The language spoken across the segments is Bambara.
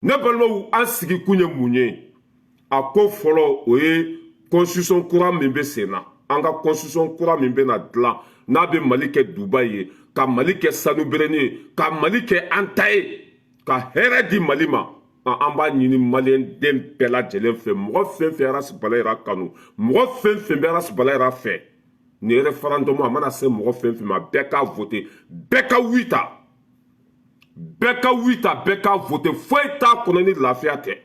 Ne balimaw, an sigikun ye mun ye? A ko fɔlɔ, o ye constitution kura min bɛ sen na, an ka constitution kura min bɛ na dilan, n'a bɛ Mali kɛ Dubayi ye, ka Mali kɛ sanuberenin ye, ka Mali kɛ an ta ye, ka hɛrɛ di Mali ma. An b'a ɲini maliyɛn den bɛɛ lajɛlen fɛ, mɔgɔ fɛn fɛn Ras Balayira kanu, mɔgɔ fɛn fɛn bɛ Ras Balayira fɛ, nin référendum a mana se mɔgɔ fɛn fɛn ma, bɛɛ k'a voter, bɛɛ ka oui ta, bɛɛ ka oui ta, bɛɛ k'a voter. Foyi t'a kɔnɔ ni lafiya tɛ,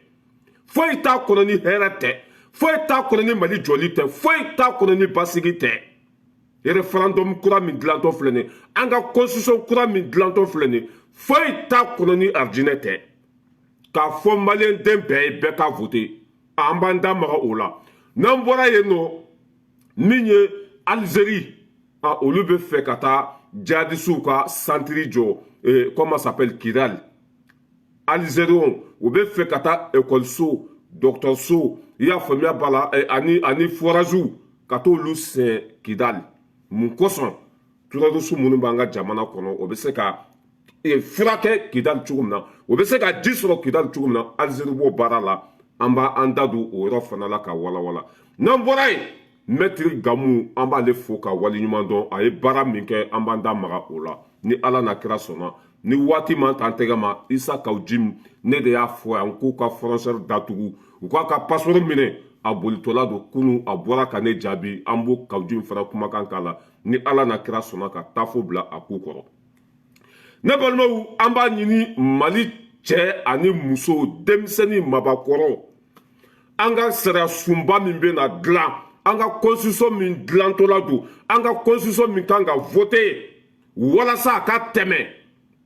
foyi t'a kɔnɔ ni hɛrɛ tɛ, foyi t'a kɔnɔ ni Mali jɔli tɛ, foyi t'a kɔnɔ ni basigi tɛ. Référendum kura min dilantɔ filɛ nin, an ka constitution kura min dilantɔ filɛ nin, foyi t'a kɔnɔ ni arijinɛ tɛ. K'a fɔ maliyɛn den bɛɛ ye, bɛɛ k'a voter. An b'an da maga o la. N'an bɔra yen nɔ, min ye Algérie, olu bɛ fɛ ka taa jihadisiw ka centre jɔ, comment s'appelle, Kidal. Algériens, u bɛ fɛ ka taa ekɔliso, dɔgɔtɔrɔso, i y'a faamuya b'a la, ani foragew, ka t'olu sen Kidal. Mun kosɔn? Terroriste minnu b'an ka jamana kɔnɔ, o bɛ se ka furakɛ Kidal cogo min na, o bɛ se ka ji sɔrɔ Kidal cogo min na, Algérie b'o baara la. An b'an da don o yɔrɔ fana la ka walawala. N'an bɔra yen, Maître Gamu, an b'ale fo ka waleɲuman dɔn. A ye baara min kɛ, an b'an da maga o la ni Ala n'a kira sɔnna. Ni waati man t'an tɛgɛ ma, Isa Kaw Jim, ne de y'a fɔ yan k'u ka frontière datugu, u k'a ka passeport minɛ, a bolitɔla don. Kunu a bɔra ka ne jaabi. An b'o Kaw Jim fana kumakan k'a la ni Ala n'a kira sɔnna, ka taafo bila a k'u kɔrɔ. Ne balimaw, an b'a ɲini Mali cɛ ani muso, denmisɛnnin, mabakɔrɔ, an ka sariya sunba min bɛ na dilan, an ka constitution min dilantɔla don, an ka constitution min kan ka voter walasa a ka tɛmɛ,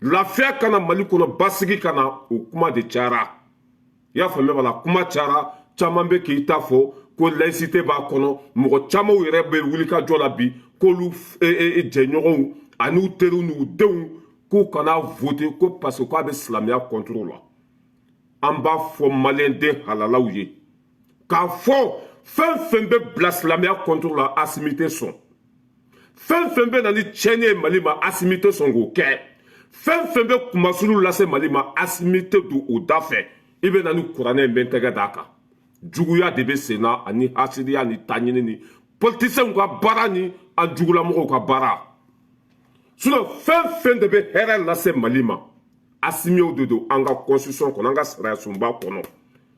lafiya kana Mali kɔnɔ, basigi ka na, o kuma de cayara. I y'a faamuya b'a la, kuma cayara. Caman bɛ k'i ta fɔ ko laïcité b'a kɔnɔ. Mɔgɔ camanw yɛrɛ bɛ wuli ka jɔ la bi k'olu jɛɲɔgɔnw ani teriw n'u denw k'u kana voter ko parce que k'a bɛ silamɛya contre la. An b'a fɔ maliyɛn den halalaw ye k'a fɔ fɛn fɛn bɛ bila silamɛya contre la, Asimi tɛ sɔn. Fɛn fɛn bɛ na ni tiɲɛni ye Mali ma, Asimi tɛ sɔn k'o kɛ. Fɛn fɛn bɛ kumasulu lase Mali ma, Asimi tɛ don o da fɛ. I bɛ na ni kuranɛ ye, n bɛ n tɛgɛ d'a kan. Juguya de bɛ sen na, ani hasidiya ni taɲini ni politiciens ka baara ni an jugulamɔgɔw ka baara. Sinon fɛn fɛn de bɛ hɛrɛ lase Mali ma, Asimiw de don an ka constitution kɔnɔ, an ka sariya sunba kɔnɔ.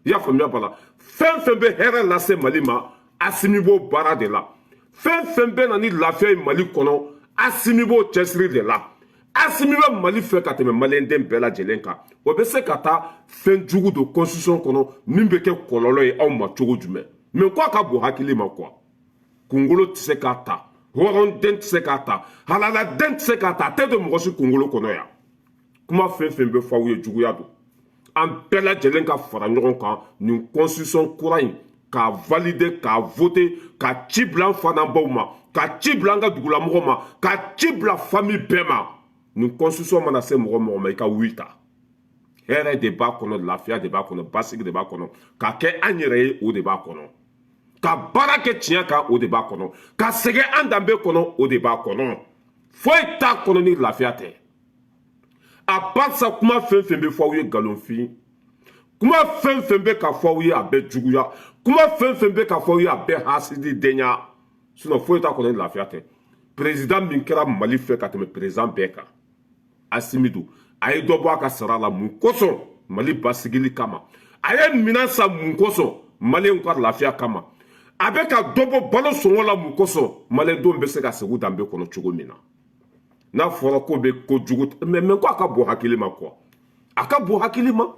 I y'a faamuya b'a la, fɛn fɛn bɛ hɛrɛ lase Mali ma, Asimi b'o baara de la. Fɛn fɛn bɛ na ni lafiya ye Mali kɔnɔ, Asimi b'o cɛsiri de la. Asimi bɛ Mali fɛ ka tɛmɛ maliyɛnden bɛɛ lajɛlen kan. O bɛ se ka taa fɛn jugu don constitution kɔnɔ min bɛ kɛ kɔlɔlɔ ye aw ma cogo jumɛn? Mais ko a ka bon hakili ma quoi. Kunkolo tɛ se k'a ta, hɔrɔnden tɛ se k'a ta, halaladen tɛ se k'a ta, a tɛ don mɔgɔ si kunkolo kɔnɔ yan. Kuma fɛn fɛn bɛ fɔ aw ye, juguya don. An bɛɛ lajɛlen ka fara ɲɔgɔn kan, nin constitution kura in k'a valider, k'a voter, ka ci bila an fa n'an baw ma, ka ci bila an ka dugulamɔgɔw ma, ka ci bila famille bɛɛ ma. Nin constitution mana se mɔgɔ mɔgɔ ma, i ka oui ta. Hɛrɛ de b'a kɔnɔ, lafiya de b'a kɔnɔ, basigi de b'a kɔnɔ, ka kɛ an yɛrɛ ye, o de b'a kɔnɔ, ka baara kɛ tiɲɛ kan, o de b'a kɔnɔ, ka segin an danbe kɔnɔ, o de b'a kɔnɔ. Foyi t'a kɔnɔ ni lafiya tɛ. A barisa kuma fɛn fɛn bɛ fɔ aw ye, nkalonfin. Kuma fɛn fɛn bɛ ka fɔ aw ye, a bɛ juguya. Kuma fɛn fɛn bɛ ka fɔ aw ye, a bɛ hasidi denya. Sinon foyi t'a kɔnɔ ni lafiya tɛ. Président min kɛra Mali fɛ ka tɛmɛ président bɛɛ kan, Asimi don. A ye dɔ bɔ a ka sara la mun kosɔn? Mali basigili kama. A ye minɛn san mun kosɔn? Maliyɛnw ka lafiya kama. A bɛ ka dɔ bɔ balo sɔngɔ la mun kosɔn? Maliyɛndenw bɛ se ka segin danbe kɔnɔ cogo min na. N'a fɔra ko bɛ kojugu, mais ko a ka bon hakili ma quoi, a ka bon hakili ma.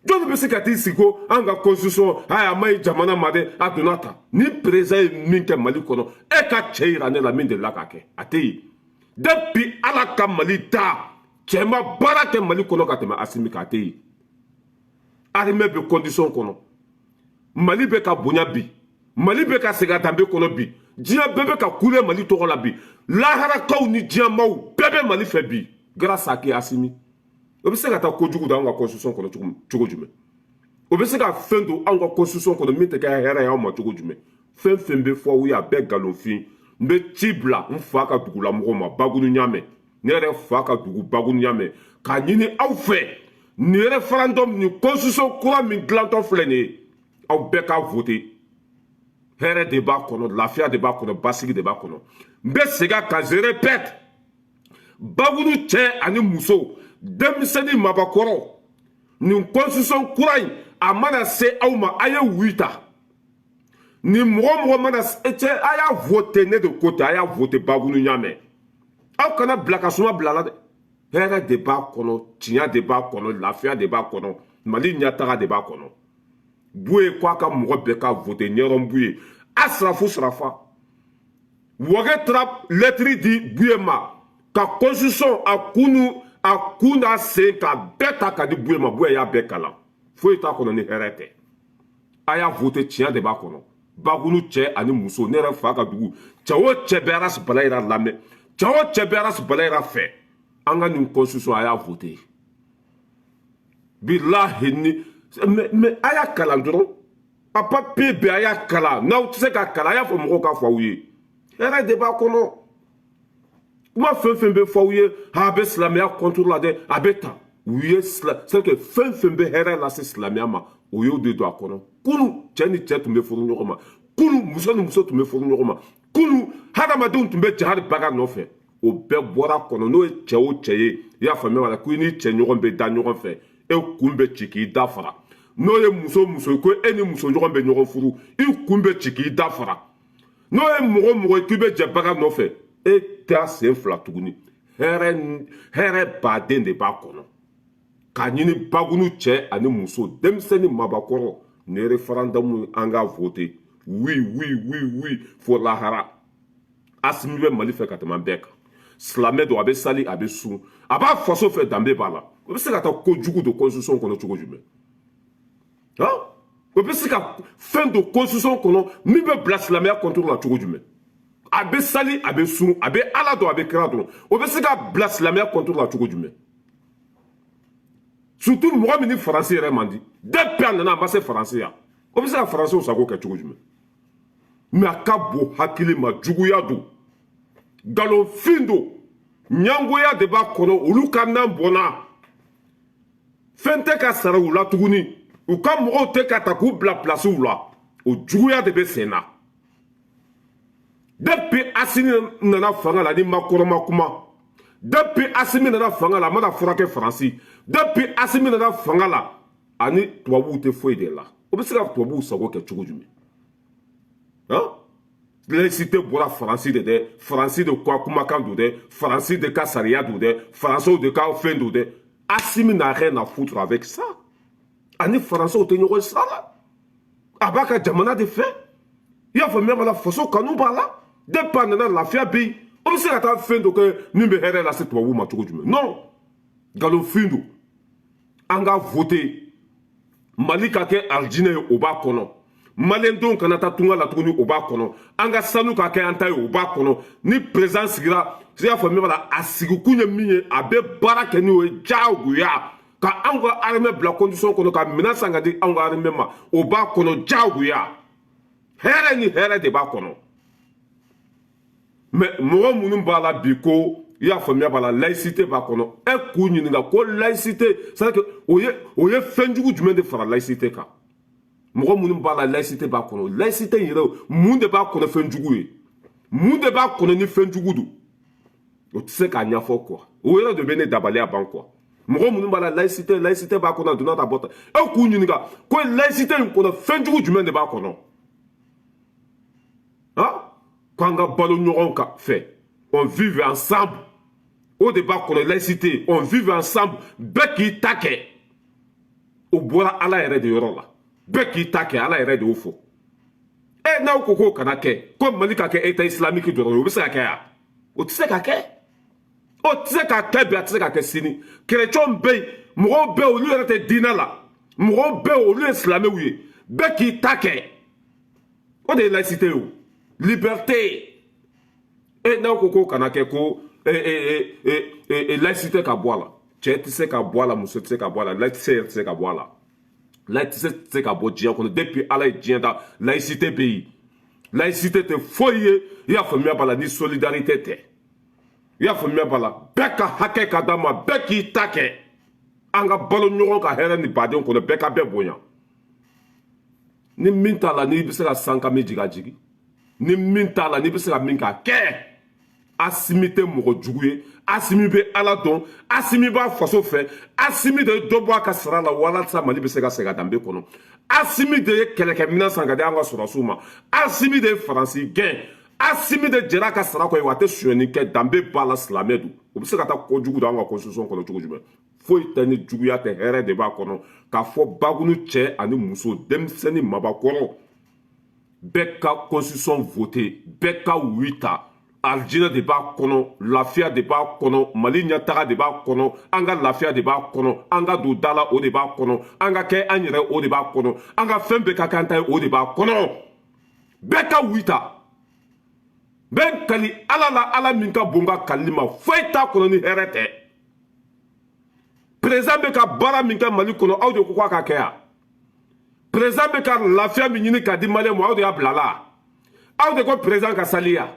Jɔnni bɛ se ka t'i sigi ko an ka constitution, ayi, a ma ɲi jamana ma dɛ, a donna tan? Ni président ye min kɛ Mali kɔnɔ, e ka cɛ yira ne la min delila k'a kɛ, a tɛ yen. Depuis Ala ka Mali da, cɛ ma baara kɛ Mali kɔnɔ ka tɛmɛ Asimi kan, a tɛ yen. Armée bɛ condition kɔnɔ, Mali bɛ ka bonya bi, Mali bɛ ka segin a danbe kɔnɔ bi, diɲɛ bɛɛ bɛ ka kule Mali tɔgɔ la bi, laharakaw ni diɲɛmaaw bɛɛ bɛ Mali fɛ bi grâce à qui? Asimi. O bɛ se ka taa kojugu don anw ka constitution kɔnɔ cogo jumɛn? O bɛ se ka fɛn don anw ka constitution kɔnɔ min tɛ kɛ hɛrɛ ye anw ma cogo jumɛn? Fɛn fɛn bɛ fɔ aw ye, a bɛɛ nkalonfin. N bɛ ci bila n fa ka dugulamɔgɔw ma, Bagunu Ɲamɛ, ne yɛrɛ fa ka dugu Bagunu Ɲamɛ, k'a ɲini aw fɛ. Nin référendum, nin constitution kura min dilantɔ filɛ nin ye, aw bɛɛ k'a voter. Hɛrɛ de b'a kɔnɔ, lafiya de b'a kɔnɔ, basigi de b'a kɔnɔ. N bɛ segin a kan, je répète: Bagunu cɛ ani muso, denmisɛnnin, mabakɔrɔ, nin constitution kura in, a mana se aw ma, a ye oui ta. Ni mɔgɔ mɔgɔ mana cɛ, a y'a voter. Ne de ko ten, a y'a voter. Bagunu ɲa mɛn, aw kana bila ka suma bila la dɛ. Hɛrɛ de b'a kɔnɔ, tiɲɛ de b'a kɔnɔ, lafiya de b'a kɔnɔ, Mali ɲɛtaga de b'a kɔnɔ. Buye ko a ka mɔgɔ bɛɛ ka voter. Ɲɛrɔn Buye a sirafu sirafa Wage taara lɛtiri di Buye ma ka constitution a kun nu a kun n'a sen ka bɛɛ ta ka di Buye ma. Buye y'a bɛɛ kalan, foyi t'a kɔnɔ ni hɛrɛ tɛ. A y'a voter, tiɲɛ de b'a kɔnɔ. Bagunu cɛ ani muso, ne yɛrɛ fa ka dugu cɛ o cɛ bɛ Ras Balayira lamɛn, cɛ o cɛ bɛ Ras Balayira fɛ, an ka nin constitution, a y'a voter. Bilahi ni mais a y'a kalan dɔrɔn, a papier bɛɛ, a y'a kalan. N'aw tɛ se ka kalan, a y'a fɔ mɔgɔw k'a fɔ aw ye. Hɛrɛ de b'a kɔnɔ. Kuma fɛn fɛn bɛ fɔ aw ye, a bɛ silamɛya contre la dɛ, a bɛ tan. U ye sila, c'est que fɛn fɛn bɛ hɛrɛ lase silamɛya ma, o y'o de don a kɔnɔ. Kunu, cɛ ni cɛ tun bɛ furu ɲɔgɔn ma. Kunu, muso ni muso tun bɛ furu ɲɔgɔn ma. Kunu, hadamadenw tun bɛ jahari bagan nɔfɛ, o bɛɛ bɔra kɔnɔ. N'o ye cɛ o cɛ ye, i y'a faamuya wala, ko i ni cɛ ɲɔgɔn bɛ da ɲɔgɔn fɛ, e kun bɛ ci k'i da fara. N'o ye muso muso ye, ko e ni muso ɲɔgɔn bɛ ɲɔgɔn furu, i kun bɛ ci k'i da fara. N'o ye mɔgɔ mɔgɔ ye k'i bɛ jɛ bagan nɔfɛ, e t'a sen fila tuguni. Hɛrɛ, hɛrɛ baden de b'a kɔnɔ. K'a ɲini Bagunu cɛ ani muso, denmisɛnnin, mabakɔrɔ, nin référendum, an ka voter oui, oui, oui, oui fo lahara. Asimi bɛ Mali fɛ ka tɛmɛ an bɛɛ kan. Silamɛ don, a bɛ sali, a bɛ sun, a b'a faso fɛ, danbe b'a la. O bɛ se ka taa kojugu don constitution kɔnɔ cogo jumɛn? Han, o bɛ se ka fɛn don constitution kɔnɔ min bɛ bila silamɛya contre la cogo jumɛn? A bɛ sali, a bɛ sun, a bɛ Ala dɔn, a bɛ kira dɔn, o bɛ se ka bila silamɛya contre la cogo jumɛn? Surtout mɔgɔ min ni Faransi yɛrɛ man di, depuis a nana, a ma se Faransi yan, o bɛ se ka Faransiw sago kɛ cogo jumɛn? Mais a ka bon hakili ma, juguya don, nkalonfin don, ɲangoya de b'a kɔnɔ. Olu ka nan bɔnna, fɛn tɛ ka sara u la tuguni, u ka mɔgɔw tɛ ka ta k'u bila pilasiw la, o juguya de bɛ sen na. Depuis Asimi nana fanga la, ni Macron ma kuma. Depuis Asimi nana fanga la, a mana furakɛ Faransi. Depuis Asimi nana fanga la, ani tubabuw tɛ foyi de la. O bɛ se ka tubabuw sago kɛ cogo jumɛn? Han, laïcité bɔra Faransi de dɛ, Faransi de ka kumakan don dɛ, Faransi de ka sariya don dɛ, Faransiw de ka fɛn don dɛ. Asimi n'a rien à foutre avec ça. Ani Faransiw tɛ ɲɔgɔn sira la, a b'a ka jamana de fɛ. I y'a faamuya b'a la, faso kanu b'a la. Depuis a nana, lafiya bɛ yen. O bɛ se ka taa fɛn dɔ kɛ min bɛ hɛrɛ lase tubabuw ma cogo jumɛn? Non, nkalonfin don. An ka voter Mali ka kɛ alijinɛ ye, o b'a kɔnɔ. Maliyɛndenw kana taa tunga la tuguni, o b'a kɔnɔ. An ka sanu ka kɛ an ta ye, o b'a kɔnɔ. Ni président sigira, i y'a faamuya b'a la, a sigikun ye min ye, a bɛ baara kɛ n'o ye diyagoya. Ka anw ka armée bila condition kɔnɔ, ka minɛn san ka di anw ka armée ma, o b'a kɔnɔ diyagoya. Hɛrɛ ni hɛrɛ de b'a kɔnɔ. Mais mɔgɔ minnu b'a la bi ko, i y'a faamuya b'a la, laïcité b'a kɔnɔ, e k'u ɲininka ko laïcité, c'est à dire que o ye fɛn jugu jumɛn de fara laïcité kan? Mɔgɔ minnu b'a la laïcité b'a kɔnɔ, laïcité in yɛrɛ, mun de b'a kɔnɔ fɛn jugu ye? Mun de b'a kɔnɔ ni fɛn jugu don? O tɛ se k'a ɲɛfɔ quoi. O yɛrɛ de bɛ ne dabaliya ban quoi. Mɔgɔ minnu b'a la laïcité, laïcité b'a kɔnɔ, a donna ta bɔ ta, e k'u ɲininka ko laïcité in kɔnɔ, fɛn jugu jumɛn de b'a kɔnɔ? Han, k'an ka balo ɲɔgɔn kan fɛ, on vive ensemble, o de b'a kɔnɔ. Laïcité, on vive ensemble, bɛɛ k'i ta kɛ, o bɔra Ala yɛrɛ de yɔrɔ la. Bɛɛ k'i ta kɛ, Ala yɛrɛ de y'o fɔ. E n'aw ko k'o kana kɛ, ko Mali ka kɛ État islamique dɔrɔn ye, o bɛ se ka kɛ yan? O tɛ se ka kɛ, o tɛ se ka kɛ bi, a tɛ se ka kɛ sini. Chrétiens bɛ yen, mɔgɔw bɛ yen, olu yɛrɛ tɛ diinɛ la, mɔgɔw bɛ yen, olu ye silamɛw ye. Bɛɛ k'i ta kɛ, o de ye laïcité ye. O liberté, e n'aw ko k'o kana kɛ, ko laïcité ka bɔ a la, cɛ tɛ se ka bɔ a la, muso tɛ se ka bɔ a la, laïcité yɛrɛ tɛ se ka bɔ a la. Laïcité tɛ se ka bɔ diɲɛ kɔnɔ. Depuis Ala ye diɲɛ da, laïcité bɛ yen. Laïcité tɛ foyi ye, i y'a faamuya b'a la, ni solidarité tɛ. I y'a faamuya b'a la, bɛɛ ka hakɛ ka d'a ma, bɛɛ k'i ta kɛ. An ka balo ɲɔgɔn ka hɛrɛ ni baden kɔnɔ, bɛɛ ka bɛɛ bonya. Ni min t'a la, n'i bɛ se ka sankami jigin, a jigin. Ni min t'a la, n'i bɛ se ka min k'a kɛ. Asimi tɛ mɔgɔ jugu ye. Asimi bɛ Ala dɔn, Asimi b'a faso fɛ. Asimi de ye dɔ bɔ a ka sara la walasa Mali bɛ se ka segin a danbe kɔnɔ. Asimi de ye kɛlɛkɛminɛn san ka di an ka sɔrɔdasiw ma. Asimi de ye Faransi gɛn. Asimi de jɛra a ka sara kɔ ye, wa a tɛ sonyɛni kɛ, danbe b'a la, silamɛ don. O bɛ se ka taa kojugu don an ka constitution kɔnɔ cogo jumɛn? Foyi tɛ ni juguya tɛ, hɛrɛ de b'a kɔnɔ. K'a fɔ bakunu cɛ ani muso, denmisɛnnin, mabakɔrɔ, bɛɛ ka constitution voter, bɛɛ ka oui ta. Alijinɛ de b'a kɔnɔ, lafiya de b'a kɔnɔ, Mali ɲɛtaga de b'a kɔnɔ, an ka lafiya de b'a kɔnɔ, an ka don da la, o de b'a kɔnɔ, an ka kɛ an yɛrɛ, o de b'a kɔnɔ, an ka fɛn bɛɛ ka k'an ta ye, o de b'a kɔnɔ. Bɛɛ ka oui ta. Bɛɛ kali Ala la, Ala min ka bon ka kalili ma, foyi t'a kɔnɔ ni hɛrɛ tɛ. Président bɛ ka baara min kɛ Mali kɔnɔ, aw de ko k'a ka kɛ yan. Président bɛ ka lafiya min ɲini k'a di Maliyɛn ma, aw de y'a bila la. Aw de ko président ka sali yan,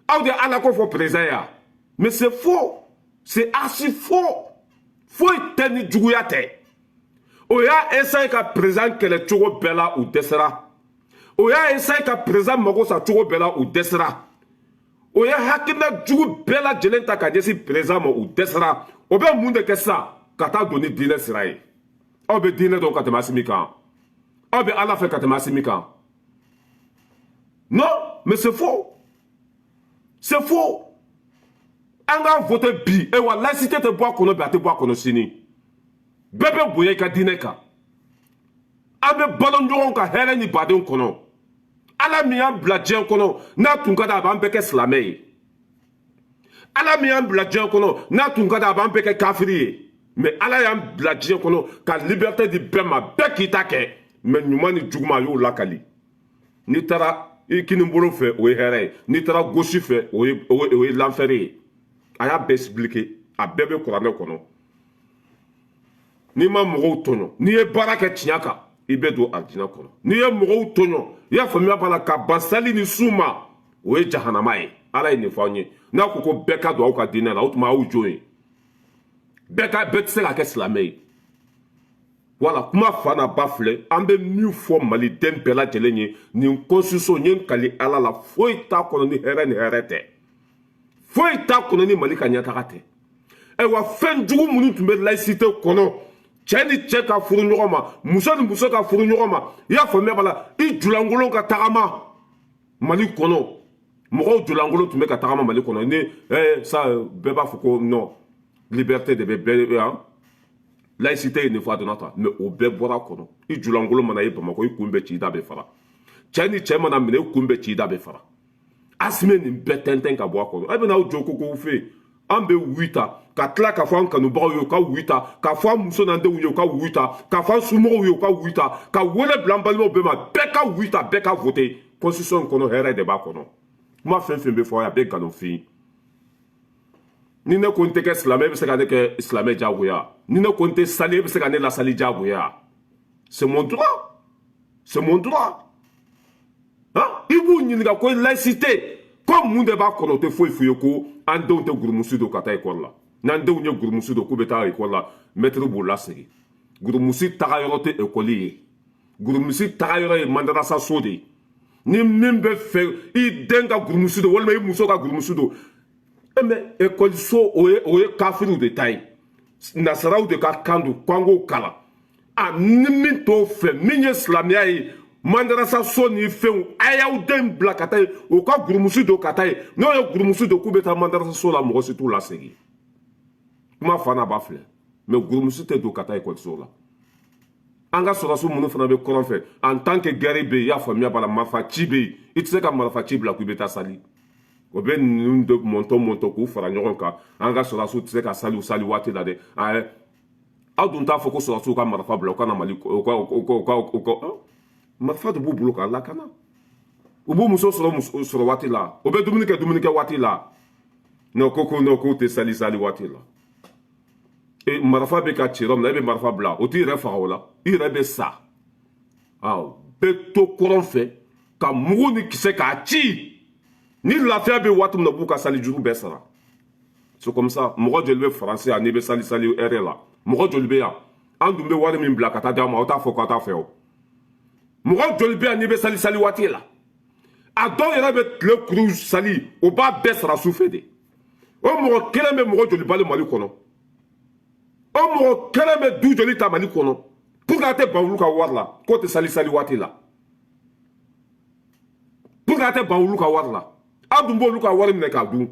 aw de Ala ko fɔ président yan. Mais c'est faux, c'est archi faux. Foyi tɛ ni juguya tɛ. O y'a essayer ka président kɛlɛ cogo bɛɛ la, u dɛsɛra. O y'a essayer ka président mago sa cogo bɛɛ la, u dɛsɛra. O ye hakilina jugu bɛɛ lajɛlen ta ka ɲɛsin président ma, u dɛsɛra. O bɛ mun de kɛ sisan? Ka taa don ni diinɛ sira ye. Aw bɛ diinɛ dɔn ka tɛmɛ Asimi kan? Aw bɛ Ala fɛ ka tɛmɛ Asimi kan? Non, mais c'est faux, c'est faux. An k'a voter bi. Wa laïcité tɛ bɔ a kɔnɔ bi, a tɛ bɔ a kɔnɔ sini. Bɛɛ bɛ bonya i ka diinɛ kan. An bɛ balo ɲɔgɔn ka hɛrɛ ni baden kɔnɔ. Ala min y'an bila diɲɛ kɔnɔ, n'a tun ka di, a b'an bɛɛ kɛ silamɛ ye. Ala min y'an bila diɲɛ kɔnɔ, n'a tun ka di, a b'an bɛɛ kɛ kafiri ye. Mais Ala y'an bila diɲɛ kɔnɔ ka liberté di bɛɛ ma, bɛɛ k'i ta kɛ. Mais ɲuman ni juguman, a y'o lakali. N'i taara i kini bolo fɛ, o ye hɛrɛ ye. N'i taara gauche fɛ, o ye l'enfer ye. A y'a bɛɛ expliquer, a bɛɛ bɛ kuranɛ kɔnɔ. N'i ma mɔgɔw tɔɲɔ, n'i ye baara kɛ tiɲɛ kan, i bɛ don alijinɛ kɔnɔ. N'i ye mɔgɔw tɔɲɔ, i y'a faamuya b'a la, ka ban sali ni sun ma, o ye jahanama ye. Ala ye nin fɔ an ye. N'a ko ko bɛɛ ka don aw ka diinɛ la, o tuma aw jɔn ye? Bɛɛ ka bɛɛ tɛ se ka kɛ silamɛ ye. Wala kuma fa n'a ba filɛ. An bɛ min fɔ Maliden bɛɛ lajɛlen ye, nin constitution, n ye n kali Ala la, foyi t'a kɔnɔ ni hɛrɛ ni hɛrɛ tɛ. Foyi t'a kɔnɔ ni Mali ka ɲɛtaga tɛ. Ayiwa, fɛn jugu minnu tun bɛ laïcité kɔnɔ, cɛ ni cɛ ka furu ɲɔgɔn ma, muso ni muso ka furu ɲɔgɔn ma, i y'a faamuya b'a la, i julankolon ka tagama Mali kɔnɔ, mɔgɔw julankolon tun bɛ ka tagama Mali kɔnɔ ni sa, bɛɛ b'a fɔ ko non, liberté de bɛ bɛɛ yan, laïcité ye nin fɔ, a donna tan. Mais o bɛɛ bɔra a kɔnɔ. I julankolon mana ye Bamakɔ, i kun bɛ ci, i da bɛ fara. Cɛ ni cɛ mana minɛ, i kun bɛ ci, i da bɛ fara. Asimi nin bɛɛ tɛntɛn ka bɔ a kɔnɔ. A bɛ n'aw jɔ ko k'o fɛ yen, an bɛ oui ta, ka tila k'a fɔ an kanubagaw ye u ka oui ta, k'a fɔ an muso n'an denw ye u ka oui ta, k'a fɔ an somɔgɔw ye u ka oui ta, ka wele bila an balimaw bɛɛ ma, bɛɛ ka oui ta, bɛɛ ka voter. Constitution kɔnɔ, hɛrɛ de b'a kɔnɔ. Kuma fɛn fɛn bɛ fɔ, a bɛ nkalonfin. Ni ne ko n tɛ kɛ silamɛ, e bɛ se ka ne kɛ silamɛ diyagoya. Ni ne ko n tɛ sali, e bɛ se ka ne lasali diyagoya. C'est mon droit, c'est mon droit, hein. I b'u ɲininka ko laïcité ko mun de b'a kɔnɔ? O tɛ foyi f'u ye ko an denw tɛ gurumusi don ka taa ekɔli la. N'an denw ye gurumusi don k'u bɛ taa ekɔli la, mɛtiri b'u lasegin. Gurumusi taga yɔrɔ tɛ ekɔli ye, gurumusi taga yɔrɔ ye madarasa so de ye. Ni min bɛ fɛ i den ka gurumusi don walima i muso ka gurumusi don, e mɛ ekɔliso, o ye kafiriw de ta ye, nasaraw de ka kan don k'an k'o kalan. A ni min t'o fɛ, min ye silamɛya ye, madarasa so ni fɛnw, a y'aw den bila ka taa yen, u ka gurumusi don ka taa yen. N'o ye gurumusi don k'u bɛ taa madarasa so la, mɔgɔ si t'u lasegin. Kuma fa n'a ba filɛ. Mais gurumusi tɛ don ka taa ekɔliso la. An ka sɔrɔdasiw minnu fana bɛ kɔrɔn fɛ, en tant que guerre bɛ yen, i y'a faamuya b'a la, marifa ci bɛ yen, i tɛ se ka marifa ci bila k'i bɛ taa sali. O bɛ ninnu de mɔntɔ mɔntɔ k'u fara ɲɔgɔn kan. An ka sɔrɔdasiw tɛ se ka sali sali waati la dɛ. Aw dun t'a fɔ ko sɔrɔdasiw ka marifa bila, u ka na Mali, u ka marifa de b'u bolo k'a lakana. U b'u muso sɔrɔ muso sɔrɔ waati la, u bɛ dumuni kɛ dumuni kɛ waati la. Non, ko non, k'u tɛ sali sali waati la. E marifa bɛ ka ci yɔrɔ min na, e bɛ marifa bila, o t'i yɛrɛ faga o la, i yɛrɛ bɛ sa. Awɔ, bɛ to kɔrɔn fɛ ka mugu ni kisɛ k'a ci. Ni lafiya bɛ waati min na, u b'u ka sali juru bɛɛ sara. C'est comme ça. Mɔgɔ joli bɛ Faransi yan n'i bɛ sali sali heure la? Mɔgɔ joli bɛ yan? An dun bɛ wari min bila ka taa d'aw ma, aw t'a fɔ k'aw t'a fɛ o. Mɔgɔ joli bɛ yan n'i bɛ sali sali waati la? A dɔw yɛrɛ bɛ tile kuru sali, o b'a bɛɛ sara su fɛ de. O mɔgɔ kelen bɛ mɔgɔ joli balo Mali kɔnɔ? O mɔgɔ kelen bɛ du joli ta Mali kɔnɔ? Pour que a tɛ ban olu ka wari la, k'o tɛ sali sali waati la, pour que a tɛ ban olu ka wari la, aw dun b'olu ka wari minɛ k'a dun.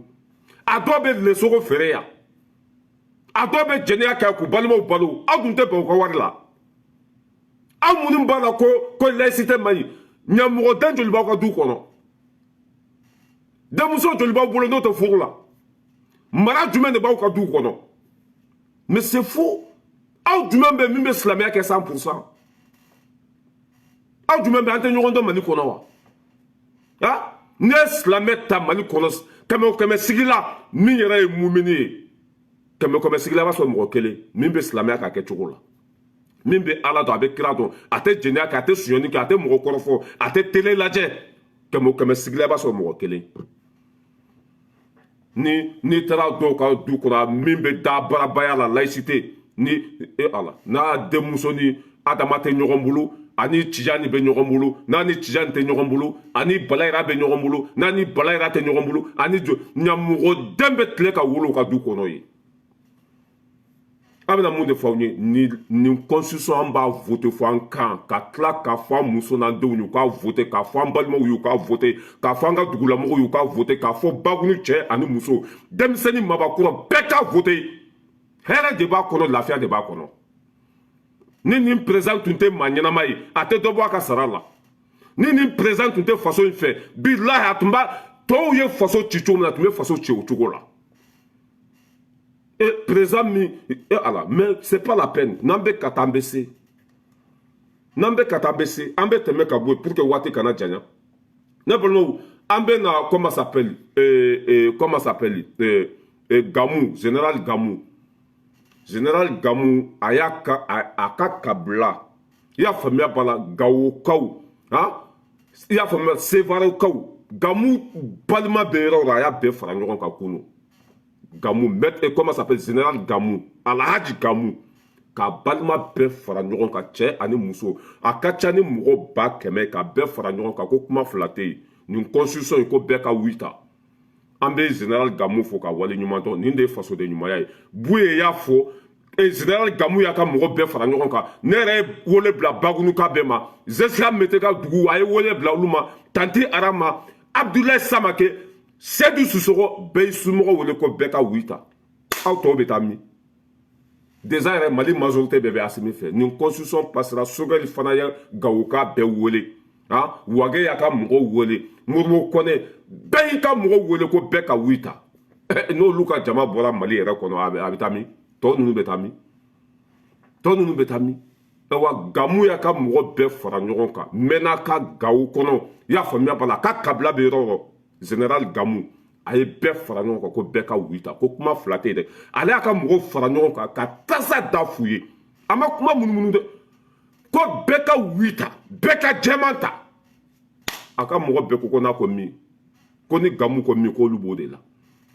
A dɔw bɛ lesogo feere yan, a dɔw bɛ jɛnɛya kɛ k'u balimaw balo, aw dun tɛ ban u ka wari la. Aw minnu b'a la ko laïcité man ɲi, ɲamɔgɔden joli b'aw ka du kɔnɔ? Denmuso joli b'aw bolo n'o tɛ furu la? Mara jumɛn de b'aw ka du kɔnɔ? Mais c'est faux. Aw jumɛn bɛ min bɛ silamɛya kɛ 100%? Aw jumɛn bɛ? An tɛ ɲɔgɔn dɔn Mali kɔnɔ wa? Ah, ne ye silamɛ ta Mali kɔnɔ, kɛmɛ o kɛmɛ sigi la, min yɛrɛ ye mumini ye, kɛmɛ o kɛmɛ sigi la, i b'a sɔrɔ mɔgɔ kelen min bɛ silamɛya k'a kɛ cogo la, min bɛ Ala dɔn, a bɛ kira dɔn, a tɛ jɛnɛya kɛ, a tɛ sonyɛni kɛ, a tɛ mɔgɔ kɔrɔfɔ, a tɛ télé lajɛ. Kɛmɛ o kɛmɛ sigi la, i b'a sɔrɔ mɔgɔ kelen. Ni n'i taara dɔw ka du kɔnɔ, min bɛ da barabaya la, laïcité ni e Ala n'a denmuso ni Adama tɛ ɲɔgɔn bolo, ani Tijani bɛ ɲɔgɔn bolo, n'a ni Tijani tɛ ɲɔgɔn bolo, ani Balayira bɛ ɲɔgɔn bolo, n'a ni Balayira tɛ ɲɔgɔn bolo, ani jo ɲamɔgɔden bɛ tile ka wolo u ka du kɔnɔ yen. A bɛna mun de fɔ aw ye? Ni nin constitution, an b'a voter fo an kan ka tila k'a fɔ an muso n'an denw ye u k'a voter, k'a fɔ an balimaw ye u k'a voter, k'a fɔ an ka dugulamɔgɔw ye u k'a voter, k'a fɔ bakunu cɛ ani muso, denmisɛnnin, mabakɔrɔ, bɛɛ k'a voter. Hɛrɛ de b'a kɔnɔ, lafiya de b'a kɔnɔ. Ni nin président tun tɛ maa ɲɛnama ye, a tɛ dɔ bɔ a ka sara la. Ni nin président tun tɛ faso in fɛ, bilahi, a tun b'a tɔw ye faso ci cogo min na, a tun bɛ faso ci o cogo la. E président min, e Ala, mais c'est pas la peine. N'an bɛ ka taa, an bɛ se. N'an bɛ ka taa, an bɛ se. An bɛ tɛmɛ ka bɔ yen pour que waati kana janya. Ne balimaw, an bɛ na, comment s'appelle, comment s'appelle, Gamu, général Gamu, général Gamu, a y'a ka a ka kabila, i y'a faamuya b'a la, Gawokaw han, i y'a faamuya, Sevarekaw, Gamu balima bɛ yɔrɔ o yɔrɔ, a y'a bɛɛ fara ɲɔgɔn kan kunun. Gamu maître, comment s'appelle, général Gamu, Alhaji Gamu ka balima bɛɛ fara ɲɔgɔn kan, cɛ ani muso, a ka ca ni mɔgɔ 100 000, ka bɛɛ fara ɲɔgɔn kan ko kuma fila tɛ yen, nin constitution in, ko bɛɛ ka oui ta. An bɛ général Gamu fo ka wale ɲuman dɔn. Nin de ye fasoden ɲumanya ye. Buye y'a fɔ, général Gamu y'a ka mɔgɔ bɛɛ fara ɲɔgɔn kan. Ne yɛrɛ ye wele bila Bakunuka bɛɛ ma, Zesika Mete ka dugu, a ye wele bila olu ma, Tanti Arama, Abdoulaye Samake, Sedu Sisɔgɔ, bɛɛ y'i somɔgɔw wele ko bɛɛ ka oui ta. Aw tɔw bɛ taa min? Déjà yɛrɛ, Mali majorité bɛɛ bɛ Asimi fɛ. Nin constitution passera. Sogɛli fana ye Gawoka bɛɛ wele, ah, Wage y'a ka mɔgɔw wele, Moribo Kɔnɛ, bɛɛ y'i ka mɔgɔw wele ko bɛɛ ka oui ta. N'olu ka jama bɔra Mali yɛrɛ kɔnɔ, a bɛ taa min? Tɔ ninnu bɛ taa min? Tɔ ninnu bɛ taa min? Ayiwa, Gamu y'a ka mɔgɔ bɛɛ fara ɲɔgɔn kan mɛn'a ka Gawo kɔnɔ, i y'a faamuya b'a la, a ka kabila bɛ yɔrɔ o yɔrɔ, général Gamu a ye bɛɛ fara ɲɔgɔn kan ko bɛɛ ka oui ta, ko kuma fila tɛ yen dɛ. Ale y'a ka mɔgɔw fara ɲɔgɔn kan ka tasa da f'u ye, a ma kuma munumunu dɛ, ko bɛɛ ka oui ta, bɛɛ ka jɛman ta. A ka mɔgɔ bɛɛ ko n'a ko min, ko ni Gamu ko min, k'olu b'o de la.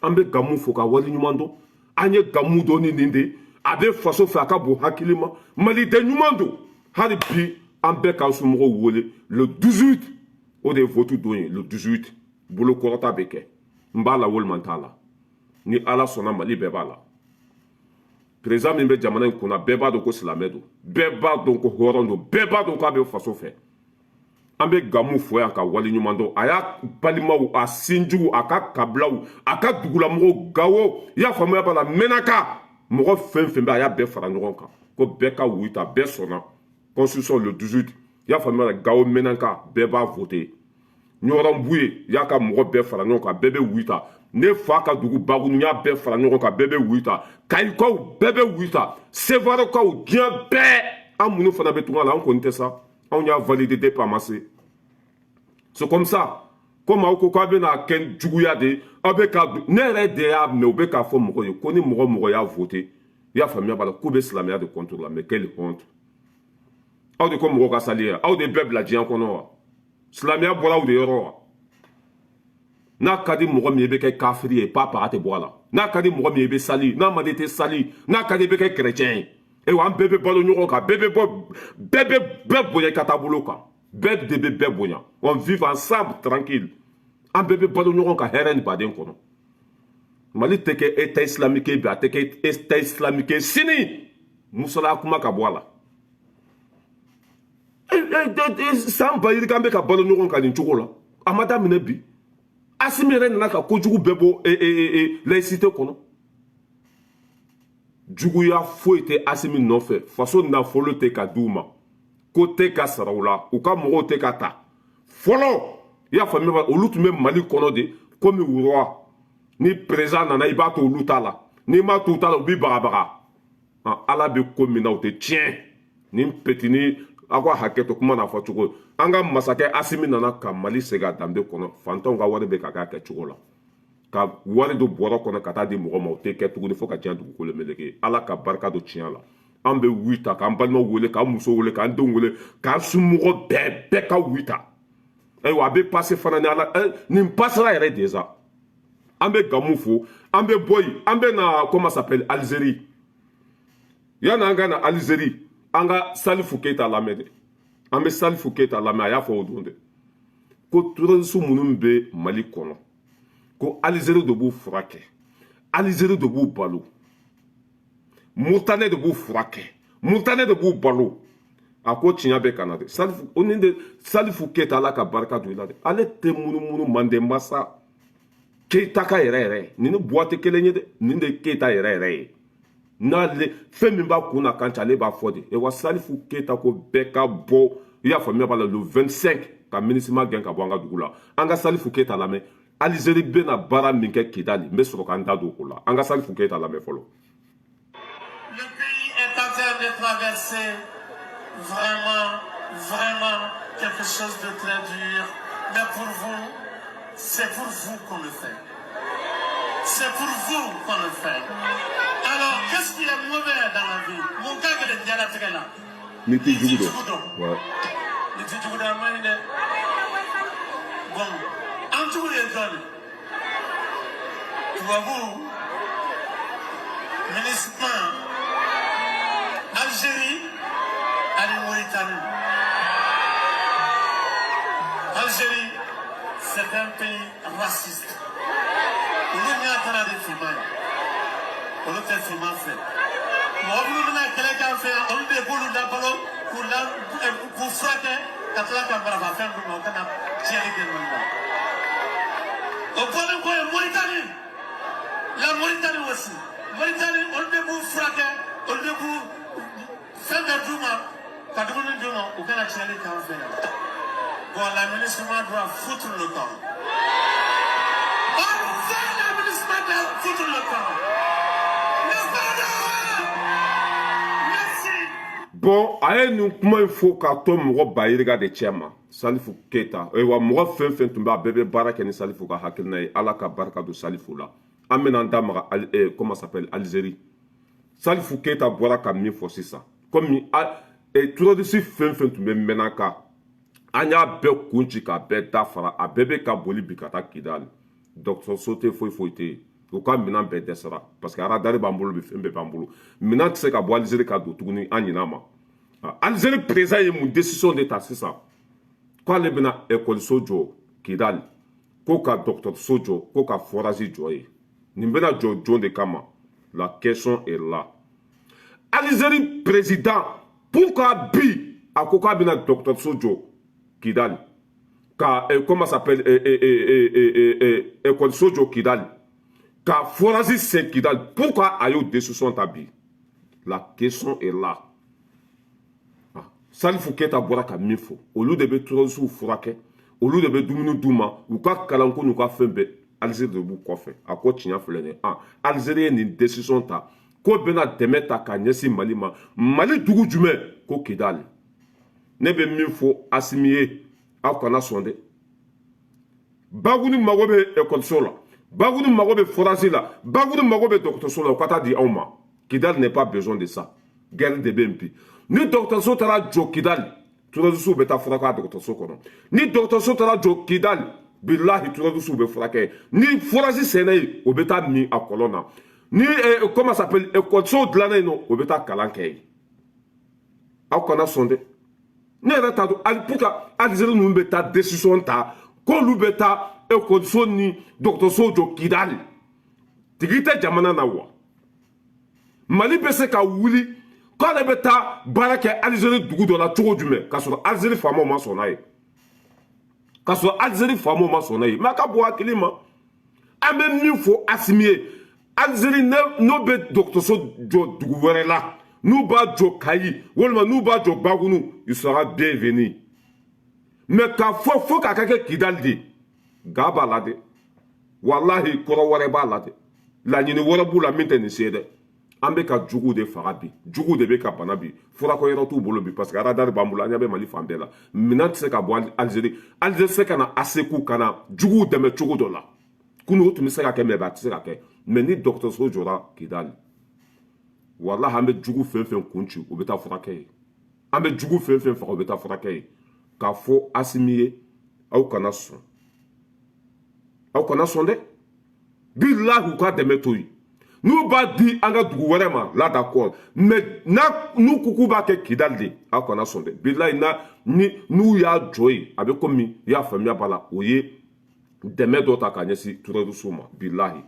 An bɛ Gamu fo ka wale ɲuman dɔn. An ye Gamu dɔn ni nin de, a bɛ faso fɛ, a ka bon hakili ma, maliden ɲuman don. Hali bi, an bɛɛ k'an somɔgɔw wele le 18, o de ye vote don ye. Le 18, bolo kɔrɔta bɛ kɛ. N b'a la walima n t'a la, ni Ala sɔnna, Mali bɛɛ b'a la. Président min bɛ jamana in kunna, bɛɛ b'a dɔn ko silamɛ don, bɛɛ b'a dɔn ko hɔrɔn don, bɛɛ b'a dɔn k'a bɛ faso fɛ. An bɛ Gamu fo yan ka wale ɲuman dɔn. A y'a balimaw, a sinjiw, a ka kabilaw, a ka dugulamɔgɔw, Gawo, i y'a faamuya b'a la, Mɛnaka, mɔgɔ fɛn fɛn bɛ, a y'a bɛɛ fara ɲɔgɔn kan ko bɛɛ ka oui ta. Bɛɛ sɔnna constitution le 18, i y'a faamuya la, Gawo, Mɛnaka, bɛɛ b'a voter. Ɲɔrɔn Buye y'a ka mɔgɔ bɛɛ fara ɲɔgɔn kan, bɛɛ bɛ oui ta. Ne fa ka dugu Bakunu y'a bɛɛ fara ɲɔgɔn kan, bɛɛ bɛ oui ta. Kayikaw bɛɛ bɛ oui ta, Sevarekaw, diɲɛ bɛɛ. An minnu fana bɛ tunga la, an kɔni tɛ sa, anw y'a valider depuis a ma se. C'est comme ça. Komi aw ko k'aw bɛna kɛ juguya de, aw bɛ ka, ne yɛrɛ de y'a mɛn, u bɛ k'a fɔ mɔgɔ ye ko ni mɔgɔ mɔgɔ y'a voté, i y'a faamuya b'a la, k'u bɛ silamɛya de contre la. Mais quelle honte! Aw de ko mɔgɔ ka sali ye, aw de bɛɛ bila diɲɛ kɔnɔ wa? Silamɛya bɔra aw de yɔrɔ wa? N'a ka di mɔgɔ min ye, i bɛ kɛ kafiri ye, pa a tɛ bɔ a la. N'a ka di mɔgɔ min ye, i bɛ sali, n'a man di, i tɛ sali. N'a ka di, i bɛ kɛ chrétien ye. Ewa, an bɛɛ bɛ balo ɲɔgɔn kan, bɛɛ bɛ bɔ, bɛɛ bɛ bɛɛ bonya i ka taabolo kan, bɛɛ de bɛ bɛɛ bonya. On vive ensemble tranquille, an bɛɛ bɛ balo ɲɔgɔn kan hɛrɛ ni baden kɔnɔ. Mali tɛ kɛ État islamique ye bi, a tɛ kɛ État islamique ye sini. Musala kuma ka bɔ a la. San ba yirika an bɛ ka balo ɲɔgɔn kan nin cogo la, a ma daminɛ bi. Asimi yɛrɛ nana ka kojugu bɛɛ bɔ laïcité kɔnɔ. Juguya foyi tɛ Asimi nɔfɛ. Faso nafolo tɛ ka d'u ma, ko tɛ ka sara u la, u ka mɔgɔw tɛ ka ta fɔlɔ. I y'a faamuya, olu tun bɛ Mali kɔnɔ de komi roi. Ni président nana, i b'a to olu ta la, n'i m'a to u ta la, u b'i bagabaga. Ala bɛ ko min na, o tɛ tiɲɛ. Nin petini, aw ka hakɛ to kuma n'a fɔ cogo. An ka masakɛ Asimi nana ka Mali segin a danbe kɔnɔ. Fantanw ka wari bɛ ka kɛ a kɛcogo la, ka wari don bɔrɔ kɔnɔ ka taa di mɔgɔ ma, o tɛ kɛ tuguni fo ka diɲɛ dugukolo meleke. Ala ka barika don tiɲɛ la. An bɛ oui ta, k'an balimaw wele, k'an musow wele, k'an denw wele, k'an somɔgɔ bɛɛ, bɛɛ ka oui ta. Ayiwa, a bɛ passer fana ni Ala. Nin passera yɛrɛ déjà. An bɛ Gamu fo, an bɛ bɔ yen, an bɛ na, comment s'appelle, Algérie. Yanni an ka na Algérie, an ka Salifu Keyita lamɛn dɛ. An bɛ Salifu Keyita lamɛn. A y'a fɔ o don dɛ ko terroriste minnu bɛ Mali kɔnɔ, ko Algérie de b'u furakɛ, Algérie de b'u balo, Mauritanie de b'u furakɛ, Mauritanie de b'u balo. A ko tiɲɛ bɛ ka na dɛ. Salifu o nin de, Salifu Keyita, Ala ka barika don i la dɛ. Ale tɛ munumunu manden masa Keyita ka yɛrɛ yɛrɛ. Nin ni buwa tɛ kelen ye dɛ. Nin de ye Keyita yɛrɛ yɛrɛ ye. N'ale fɛn min b'a kun na kan cɛ, ale b'a fɔ de. Wa Salifu Keyita ko bɛɛ ka bɔ, i y'a faamuya b'a la, le 25 ka MINUSMA gɛn ka bɔ an ka dugu la. An ka Salifu Keyita lamɛn. Algérie bɛna baara min kɛ Kidali, n bɛ sɔrɔ k'an da don o la. An ka Salifu Keyita lamɛn fɔlɔ. Le pays est en train de traverser vraiment, vraiment quelque chose de très dur. Mais pour vous, c'est pour vous qu'on le fait. C'est pour vous qu'on le fait. Alors, qu'est-ce qui est mauvais dans la vie? Mon gars, il est bien là. Ni t'i jugu dɔn. Ouais. Ni t'i jugu dɔn, a man ɲi dɛ. Bon, an jugu ye jɔn ye? Tubabu, MINUSMA, Algérie ani Mauritanie. Algérie, c'est un pays raciste. Olu ɲɛ taara de finman ye. Olu tɛ finman fɛ. Mɔgɔ minnu bɛna kɛlɛ k'an fɛ yan, olu de b'olu labalo, k'u la k'u furakɛ, ka tila ka maramafɛn d'u ma, u kana tiɲɛni kɛ ninnu na. O bɔlen kɔ yen, Mauritanie. La Mauritanie aussi. Mauritanie, olu de b'u furakɛ, olu de b'u fɛn bɛɛ d'u ma, ka dumuni d'u ma, u kana tiɲɛni k'an fɛ yan. Bon, la MINUSMA doit foutre le camp. Enfin, la MINUSMA doit foutre le camp. N'est-ce pas? Merci. Bon, a ye nin kuma in fɔ k'a to mɔgɔ ba yirika de cɛ ma. Salifu Keyita, ayiwa, mɔgɔ fɛn fɛn tun bɛ, a bɛɛ bɛ baara kɛ ni Salifu ka hakilina ye. Ala ka barika don Salifu la. An bɛna an da maga comment s'appelle, Algérie. Salifu Keyita bɔra ka min fɔ sisan, komi terroriste fɛn fɛn tun bɛ Mɛnaka, an y'a bɛɛ kun ci k'a bɛɛ dafara, a bɛɛ bɛ ka boli bi ka taa Kidali. Dɔgɔtɔrɔso tɛ, foyi foyi tɛ yen. U ka minɛn bɛɛ dɛsɛra parce que radar b'an bolo bi, fɛn bɛɛ b'an bolo. Minɛn tɛ se ka bɔ Algérie ka don tuguni. An ɲin'a ma. Algérie président ye mun décision de ta sisan? K'ale bɛna ekɔliso jɔ Kidali, ko ka dɔgɔtɔrɔso jɔ, ko ka forage jɔ yen. Nin bɛna jɔ jɔn de kama? La question est là. Algérie président, pourquoi bi a ko k'a bɛna dɔgɔtɔrɔso jɔ Kidali, ka comment s'appelle, ekɔliso jɔ Kidali, ka forage sen Kidali? Pourquoi a y'o décision ta bi? La question est là. Ah, Salifu Keyita bɔra ka min fɔ, olu de bɛ terroriste furakɛ, olu de bɛ dumuni d'u ma, u ka kalanko n'u ka fɛn bɛɛ, Algérie de b'u kɔfɛ. A ko tiɲɛ filɛ nin ye. Ah, Algérie ye nin décision ta ko bɛna dɛmɛ ta ka ɲɛsin Mali ma. Mali dugu jumɛn? Ko Kidali. Ne bɛ min fɔ Asimi ye, aw kana sɔn dɛ. Baguni mago bɛ ekɔliso la, Baguni mago bɛ forage la, Baguni mago bɛ dɔgɔtɔrɔso la, u ka taa di anw ma. Kidali n'est pas besoin de ça. Guerre de bɛ yen bi. Ni dɔgɔtɔrɔso taara jɔ Kidali, terroriste bɛ taa furakɛ a dɔgɔtɔrɔso kɔnɔ. Ni dɔgɔtɔrɔso taara jɔ Kidali, bilahi, terroriste bɛ furakɛ. Ni forage senna yen, o bɛ taa min a kɔlɔn na. Ni comment s'appelle, ekɔliso dilanna yen nɔ, o bɛ taa kalan kɛ yen. Aw kana sɔn dɛ. Ne yɛrɛ t'a dɔn pour que Alizeri ninnu bɛ taa décision ta k'olu bɛ taa ekɔliso ni dɔgɔtɔrɔso jɔ Kidali. Tigi tɛ jamana na wa? Mali bɛ se ka wuli k'ale bɛ taa baara kɛ Alizeri dugu dɔ la cogo jumɛn, k'a sɔrɔ Alizeri faamaw ma sɔn n'a ye, k'a sɔrɔ Alizeri faamaw ma sɔn n'a ye? Mɛ a ka bon hakili ma. An bɛ min fɔ Asimi ye, Alizeri n'o bɛ dɔgɔtɔrɔso jɔ dugu wɛrɛ la, n'u b'a jɔ Kayi walima n'u b'a jɔ Bagunu, il sera bienvenu. Mais k'a fɔ fo k'a ka kɛ Kidali de, ga b'a la dɛ. Walahi, kɔrɔ wɛrɛ b'a la dɛ, laɲini wɛrɛ b'u la min tɛ nin se dɛ. An bɛ ka juguw de faga bi, juguw de bɛ ka bana bi. Furakɔ yɔrɔ t'u bolo bi, parce que radar b'an bolo, an ɲɛ bɛ Mali fan bɛɛ la. Minɛn tɛ se ka bɔ Alizeri. Alizeri se ka na Aseku ka na juguw dɛmɛ cogo dɔ la. Kunun o tun bɛ se ka kɛ, mɛ a tɛ se ka kɛ. Mɛ ni dɔgɔtɔrɔso jɔra Kidali, walahi, an bɛ jugu fɛn fɛn kun ci, u bɛ taa furakɛ yen. An bɛ jugu fɛn fɛn faga, u bɛ taa furakɛ yen. K'a fɔ Asimi ye, aw kana sɔn, aw kana sɔn dɛ. Bilahi, u ka dɛmɛ to yen. N'u b'a di an ka dugu wɛrɛ ma la, d'accord, mais n'a n'u ko k'u b'a kɛ Kidali de, aw kana sɔn dɛ. Bilahi, na ni n'u y'a jɔ yen, a bɛ komi i y'a faamuya b'a la, o ye dɛmɛ dɔ ta k'a ɲɛsin terroriste ma. Bilahi,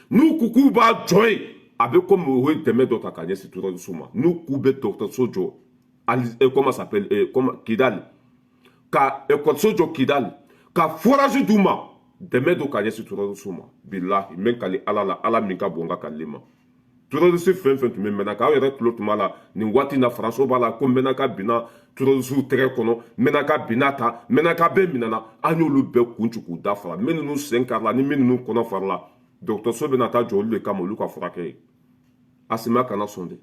n'u ko k'u b'a jɔ yen, a bɛ komi o ye dɛmɛ dɔ ta k'a ɲɛsin terroriste ma. N'u k'u bɛ dɔgɔtɔrɔso jɔ Ali, comment s'appelle, comment, Kidali, ka ekɔliso jɔ Kidali, ka forage d'u ma, dɛmɛ don k'a ɲɛsin terroriste ma. Bilahi, n bɛ kali Ala la, Ala min ka bon n ka kalili ma. Terroriste fɛn fɛn tun bɛ Mɛnaka, aw yɛrɛ tulo tun b'a la nin waati in na, Faransiw b'a la ko Mɛnaka binna terroriste tɛgɛ kɔnɔ, Mɛnaka binna ta, Mɛnaka bɛɛ minɛna. An y'olu bɛɛ kun ci k'u da fara. Minnu sen karila ni minnu kɔnɔ farila, dɔgɔtɔrɔso bɛna taa jɔ olu de kama, olu ka furakɛ ye. Asima kana sɔn dɛ.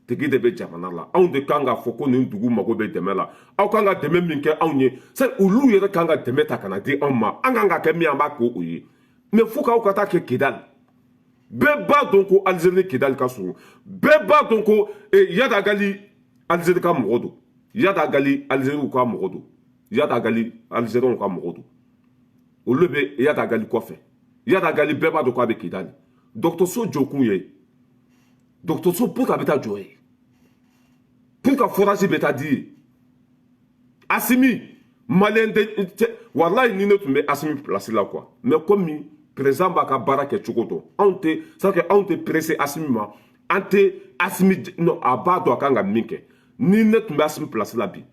Tigi de bɛ jamana la. Anw de kan k'a fɔ ko nin dugu mago bɛ dɛmɛ la. Aw kan ka dɛmɛ min kɛ anw ye, sani olu yɛrɛ kan ka dɛmɛ ta ka na di anw ma. An kan ka kɛ min, an b'a k'o ye. Mɛ fo k'aw ka taa kɛ Kidali, bɛɛ b'a dɔn ko Alizeri ni Kidali ka surun. Bɛɛ b'a dɔn ko Iyad Ag Ghali, Alizeri ka mɔgɔ don. Iyad Ag Ghali, Alizeriw ka mɔgɔ don. Iyad Ag Ghali, Alizeriw ka mɔgɔ don. Olu bɛ Iyad Ag Ghali kɔfɛ. Iyad Ag Ghali, bɛɛ b'a dɔn k'a bɛ Kidali. Dɔgɔtɔrɔso jɔkun ye dɔgɔtɔrɔso pour que a bɛ taa jɔ yen, pour que forage bɛ taa di yen. Asimi, maliyɛn tɛ. Walayi, ni ne tun bɛ Asimi place la quoi, mais komi président b'a ka baara kɛ cogo dɔn, anw tɛ, c'est que anw tɛ pressé Asimi ma, an tɛ Asimi non, a b'a dɔn a kan ka min kɛ. Ni ne tun bɛ Asimi place la bi,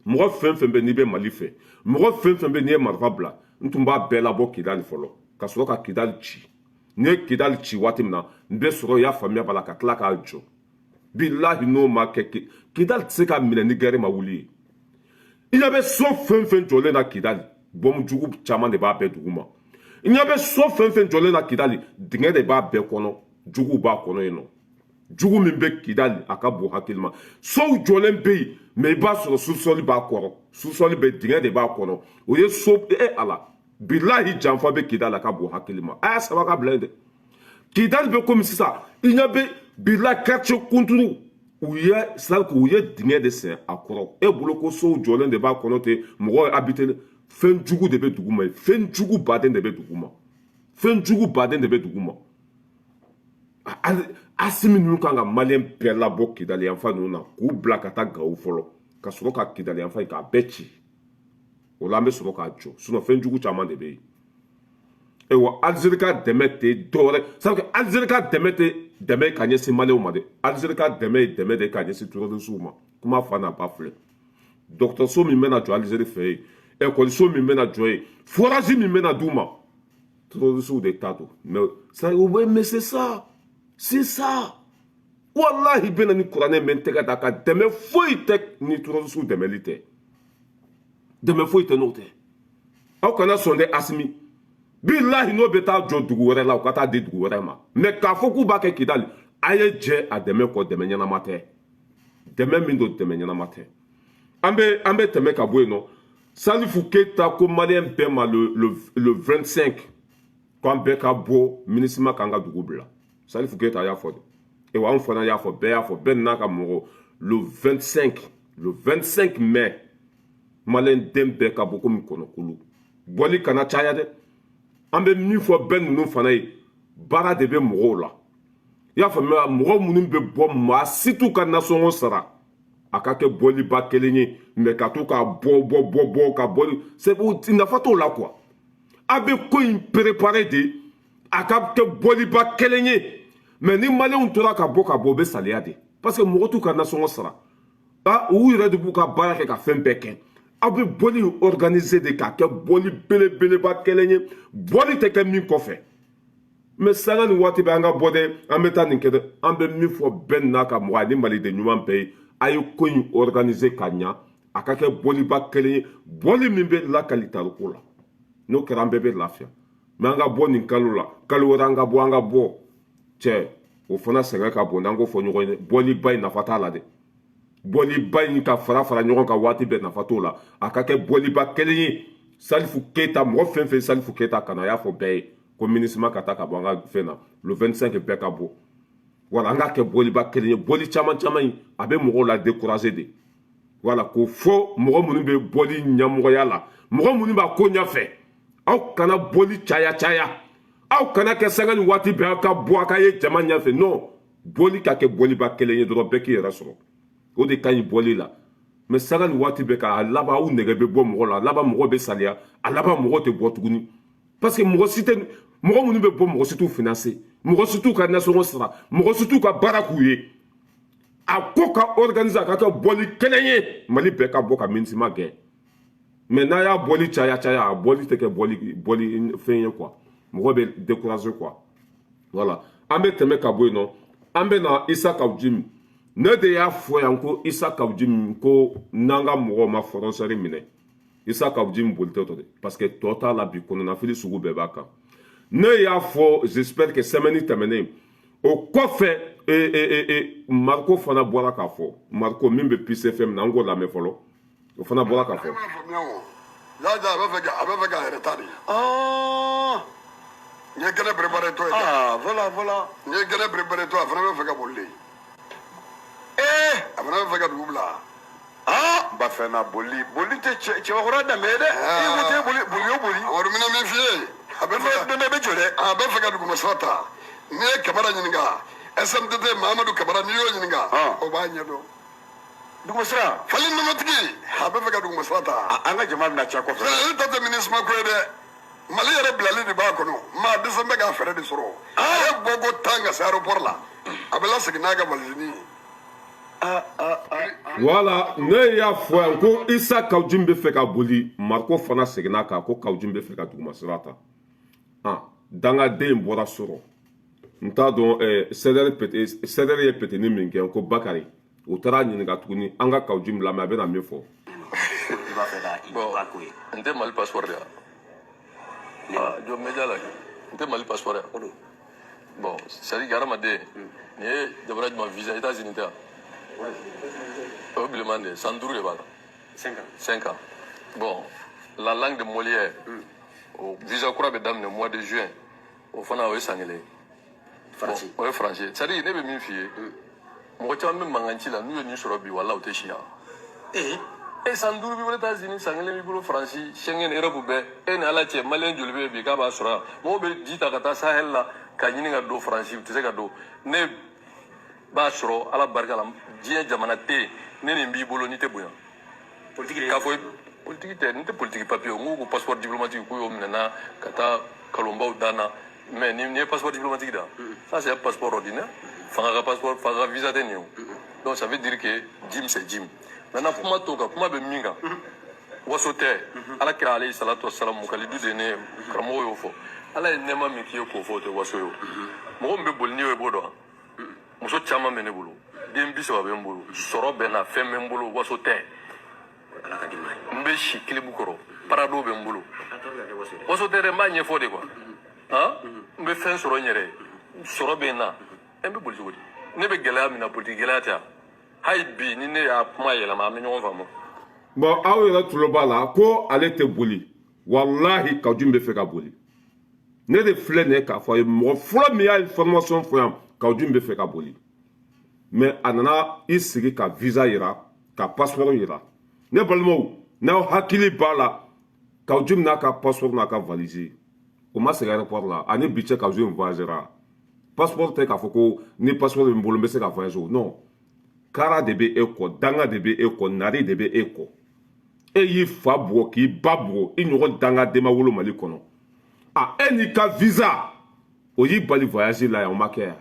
mɔgɔ fɛn fɛn bɛ n'i bɛ Mali fɛ, mɔgɔ fɛn fɛn bɛ n'i ye marifa bila, n tun b'a bɛɛ labɔ Kidali fɔlɔ, ka sɔrɔ ka Kidali ci. N'i ye Kidali ci waati min na, n bɛ sɔrɔ, i y'a faamuya b'a la, ka tila k'a jɔ. Bilahi, n'o ma kɛ, Kidali tɛ se ka minɛ ni guerre ma wuli ye. I ɲɛ bɛ so fɛn fɛn jɔlen na Kidali, bɔnmu jugu caman de b'a bɛɛ dugu ma. I ɲɛ bɛ so fɛn fɛn jɔlen na Kidali, dingɛ de b'a bɛɛ kɔnɔ, juguw b'a kɔnɔ yen nɔ. Jugu min bɛ Kidali, a ka bon hakili ma. Sow jɔlen bɛ yen, mɛ i b'a sɔrɔ sous-sol b'a kɔrɔ, sous-sol bɛ, dingɛ de b'a kɔnɔ. O ye so e Ala. Bilahi, janfa bɛ Kidali, a ka bon hakili ma. A y'a saba ka bila yen dɛ. Kidali bɛ komi sisan, i ɲɛ bɛ bilahi quartier kunturu, u ye c'est u ye dingɛ de sen a kɔrɔ. E bolo ko sow jɔlen de b'a kɔnɔ ten, mɔgɔw habité. Fɛn jugu de bɛ dugu ma yen, fɛn jugu baden de bɛ dugu ma, fɛn jugu baden de bɛ dugu ma. Asimi ninnu kan ka maliyɛn bɛɛ labɔ Kidali yanfan ninnu na, k'u bila ka taa Gawo fɔlɔ, ka sɔrɔ ka Kidali yanfan in k'a bɛɛ ci. O la, an bɛ sɔrɔ k'a jɔ. Sinon fɛn jugu caman de bɛ yen. Ayiwa, Alizeri ka dɛmɛ tɛ dɔwɛrɛ sabu Alizeri ka dɛmɛ tɛ dɛmɛ ka ɲɛsin maliyɛnw ma dɛ. Alizeri ka dɛmɛ ye dɛmɛ de ka ɲɛsin terrorisiw ma. Kuma fa n'a ba filɛ. Dɔgɔtɔrɔso min bɛna jɔ Alizeri fɛ yen, ekɔliso min bɛna jɔ yen, forage min bɛna d'u ma, terrorisiw de ta don. Mais ça, oui, mais c'est ça, c'est ça. Wallahi, bɛna ni kuranɛ bɛ n tɛgɛ da ka dɛmɛ foyi tɛ ni terrorisiw dɛmɛli tɛ. Dɛmɛ foyi tɛ n'o tɛ. Aw kana sɔn dɛ. Asimi, bilahi, n'o bɛ taa jɔ dugu wɛrɛ la, u ka taa di dugu wɛrɛ ma. Mɛ k'a fɔ k'u b'a kɛ Kidali, a ye jɛ a dɛmɛ kɔ. Dɛmɛ ɲɛnama tɛ. Dɛmɛ min don, dɛmɛ ɲɛnama tɛ. An bɛ tɛmɛ ka bɔ yen nɔ. Salifu Keyita ko maliyɛn bɛɛ ma le 25, k'an bɛɛ ka bɔ MINUSMA k'an ka dugu bila. Salifu Keyita y'a fɔ dɛ. Ewa, anw fana y'a fɔ, bɛɛ y'a fɔ, bɛɛ n'a ka mɔgɔ. Le 25, le 25 mai, maliyɛn den bɛɛ ka bɔ komi kɔnɔkulu. Bɔli kana caya dɛ. An bɛ min fɔ bɛɛ ninnu fana ye, baara de bɛ mɔgɔw la, i y'a faamuya? Mɔgɔ minnu bɛ bɔ, maa si t'u ka nasɔngɔ sara. A ka kɛ bɔliba kelen ye, mais ka to ka bɔ bɔ bɔ bɔ ka bɔli, c'est nafa t'o la quoi. A bɛ ko in préparer de, a ka kɛ bɔliba kelen ye. Mais ni maliyɛnw tora ka bɔ ka bɔ, u bɛ saliya de, parce que mɔgɔ t'u ka nasɔngɔ sara. Ah, u yɛrɛ de b'u ka baara kɛ ka fɛn bɛɛ kɛ. Aw bɛ bɔli in organiser de k'a kɛ bɔli belebeleba kelen ye, bɔli tɛ kɛ min kɔfɛ. Mais sanga ni waati bɛ, an ka bɔ dɛ, an bɛ taa nin kɛ dɛ. An bɛ min fɔ bɛɛ n'a ka mɔgɔ ani maliden ɲuman bɛɛ ye, a ye ko in organiser ka ɲa, a ka kɛ bɔliba kelen ye, bɔli min bɛ lakali tariko la. N'o kɛra, an bɛɛ bɛ lafiya. Mais an ka bɔ nin kalo la, kalo wɛrɛ an ka bɔ, an ka bɔ cɛ, o fana sɛgɛn ka bon. N'an ko fɔ ɲɔgɔn ye, bɔliba in nafa t'a la dɛ. Bɔliba in ka fara fara ɲɔgɔn kan waati bɛɛ, nafa t'o la. A ka kɛ bɔliba kelen ye. Salifu Keyita, mɔgɔ fɛn fɛn Salifu Keyita kana, a y'a fɔ bɛɛ ye ko MINUSMA ka taa ka bɔ an ka fɛn na le 25, bɛɛ ka bɔ. Wala an k'a kɛ bɔliba kelen ye. Bɔli caman caman in, a bɛ mɔgɔw la décourager de. Wala k'o fɔ mɔgɔ minnu bɛ bɔli ɲɛmɔgɔya la, mɔgɔ minnu b'a ko ɲɛfɛ, aw kana bɔli caya caya, aw kana kɛ sanga ni waati bɛɛ aw ka bɔ a ka ye jama ɲɛfɛ. Non, bɔli ka kɛ bɔliba kelen ye dɔrɔn, bɛɛ k'i yɛrɛ sɔrɔ, o de ka ɲi bɔli la. Mais sanga ni waati bɛɛ k'a laban, aw nɛgɛ bɛ bɔ mɔgɔ la, a laban mɔgɔ bɛ saliya, a laban mɔgɔ tɛ bɔ tuguni, parce que mɔgɔ si tɛ, mɔgɔ minnu bɛ bɔ, mɔgɔ si t'u financer, mɔgɔ si t'u ka nasɔngɔ sara, mɔgɔ si t'u ka baara k'u ye. A ko ka organiser, a ka kɛ bɔli kelen ye, Mali bɛɛ ka bɔ ka MINUSMA gɛn. Mais n'a y'a bɔli caya caya, a bɔli tɛ kɛ bɔli bɔli fɛn ye quoi, mɔgɔ bɛ décourager quoi. Voilà, an bɛ tɛmɛ ka bɔ yen nɔ, an bɛ na Isa Kaw Jim. Ne de y'a fɔ yan ko Isa Kaw Jim, ko n'an ka mɔgɔw ma frontière minɛ, Isa Kaw Jim boli tɛ dɛ, parce que tɔ t'a la bi, kɔnɔnafili sugu bɛɛ b'a kan. Ne y'a fɔ, j'espère que semaine tɛmɛnen o kɔfɛ, Mariko fana bɔra k'a fɔ. Mariko min bɛ Peace FM na, an k'o lamɛn fɔlɔ, o fana bɔra k'a fɔ. Jaja, a bɛ fɛ k'a yɛrɛ ta de. N ye kɛnɛ préparé tɔ ye. Ah, voilà, voilà. N ye kɛnɛ préparé tɔ, a fana bɛ fɛ ka boli de. A fana bɛ fɛ ka dugu bila. Ah, ba fɛn na, boli boli tɛ cɛ cɛbakɔrɔ danbe ye dɛ. I ko tɛ boli boli o boli. Amadu, mina min f'i ye, a bɛ fɛ ka Don dɔ bɛ jɔ dɛ. A bɛ fɛ ka dugumasira ta. N'i ye Kamara ɲininka, SMTT Mahamadu Kamara, n'i y'o ɲininka, o b'a ɲɛdɔn. Dugumasira. Fali nɔnɔtigi, a bɛ fɛ ka dugumasira ta. An ka jama bɛna ca kɔfɛ. Ale ta tɛ MINUSMA ko ye dɛ, Mali yɛrɛ bilali de b'a kɔnɔ. Maa dɛsɛ bɛ k'a fɛɛrɛ de sɔrɔ. A ye bɔ ko 10 ka se aéroport la, a bɛ lasegin n'a ka valisini ye. Ah ah ah. Voilà, ne y'a fɔ yan ko Isa Kaw Jim bɛ fɛ ka boli. Mariko fana seginna kan ko Kaw Jim bɛ fɛ ka dugumasira ta. Ah, dangaden in bɔra sɔrɔ, n t'a dɔn. CDR pete, CDR ye petini min kɛ ko Bakari, o taara ɲininka tuguni. An ka Kaw Jim lamɛn, a bɛna min fɔ. I b'a fɛ ka i Bon, ka ko ye. N tɛ Mali passeport de yan. Ah, jɔ média la, n tɛ Mali passeport yan. O don. Bon, c'est à dire que hadamaden, nin ye jamana jumɛn visa? États-Unis tɛ yan? O ye bilenman de ye, san 5 de b'a la. 5 ans. 5 ans. Bon, la langue de Molière, o visa kura bɛ daminɛ mois de juin, o fana o ye san 1 ye. Faransi. Bon, o ye français ye. C'est à dire, ne bɛ min f'i ye, mɔgɔ caman bɛ mankan ci la, n'u ye nin sɔrɔ bi, wala u tɛ si yan. E, san 5 b'i bolo États-Unis, san 1 b'i bolo Faransi, Schengen, Europe bɛɛ. E ni Ala cɛ, maliyɛn joli bɛ yen bi k'a b'a sɔrɔ yan? Mɔgɔw bɛ ji ta ka taa Sahel la ka ɲini ka don Faransi, u tɛ se ka don. Ne b'a sɔrɔ Ala barika la, diɲɛ jamana tɛ yen ne nin b'i bolo n'i tɛ bonya. Politique de. K'a fɔ politique tɛ, n tɛ politique papier, n ko ko passeport diplomatique k'u y'o minɛ na ka taa kalonbaw dan na. Mais ni ye passeport diplomatique da, ça c'est un passeport ordinaire. Fanga ka passeport, fanga ka visa tɛ nin ye o. Donc ça veut dire que Jim, c'est Jim. Maintenant, kuma t'o kan, kuma bɛ min kan, waso tɛ. Ala kira alayhi salatu wasalam, kalidu de ne karamɔgɔ y'o fɔ. Ala ye nɛɛma min k'i ye k'o fɔ, o tɛ waso ye o. Mɔgɔ min bɛ boli n'i y'o, i b'o dɔn wa? Muso caman bɛ ne bolo, den 30 bɛ n bolo, sɔrɔ bɛ n na, fɛn bɛ n bolo, waso tɛ. Ala ka di ma ye. N bɛ si kilibu kɔrɔ, parado bɛ n bolo. A tɔ bɛ ka kɛ waso ye dɛ. Waso tɛ dɛ, n b'a ɲɛfɔ de quoi. Han, n bɛ fɛn sɔrɔ n yɛrɛ ye, sɔrɔ bɛ n na, ɛ, n bɛ boli cogo di? Ne bɛ gɛlɛya min na, politique gɛlɛya tɛ yan. Hali bi ni ne y'a kuma yɛlɛma, an bɛ ɲɔgɔn faamu. Bon, aw yɛrɛ tulo b'a la ko ale tɛ boli. Walahi, Kaw Jim bɛ fɛ ka boli. Ne de filɛ nin ye k'a fɔ a ye, mɔgɔ fɔlɔ min y'a information fɔ yan, Kaw Jim bɛ fɛ ka boli. Mais a nana i sigi ka visa yira, ka passeport yira. Ne balimaw, n'aw hakili b'a la, Kaw Jim n'a ka passeport n'a ka valise, o ma segin aéroport la. Ani bi cɛ, Kaw Jim voyagera. Passeport tɛ k'a fɔ ko ni passeport bɛ n bolo, n bɛ se ka voyager o. Non. Kara de bɛ e kɔ, danga de bɛ e kɔ, nari de bɛ e kɔ. E y'i fa bugɔ k'i ba bugɔ, i ɲɔgɔn dangaden ma wolo Mali kɔnɔ. A e n'i ka visa, o y'i bali voyage la yan, o ma kɛ yan.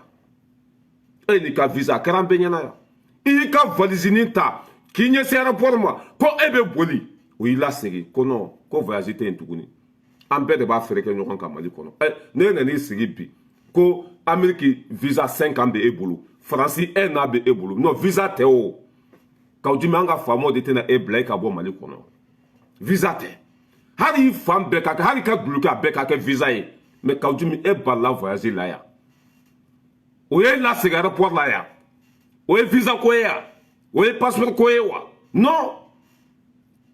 E n'i ka visa, a kɛra an bɛɛ ɲɛna yan. I y'i ka valisinin ta k'i ɲɛsin aéroport ma ko e bɛ boli, o y'i lasegin ko non, ko voyage tɛ yen tuguni. An bɛɛ de b'a feere kɛ ɲɔgɔn kan Mali kɔnɔ. Ɛ, ne nan'i sigi bi ko Amérique visa 5 ans bɛ e bolo, Faransi 1 an bɛ e bolo. Non, visa tɛ o. Kaou Djim, an ka faamaw de tɛna e bila e ka bɔ Mali kɔnɔ. Visa tɛ. Hali i fan bɛɛ ka kɛ, hali ka duloki a bɛɛ ka kɛ visa ye. Mais Kaou Djim, e balila voyage la yan, o ye lasegin aéroport la yan, o ye visa ko ye yan, o ye passeport ko ye wa? Non,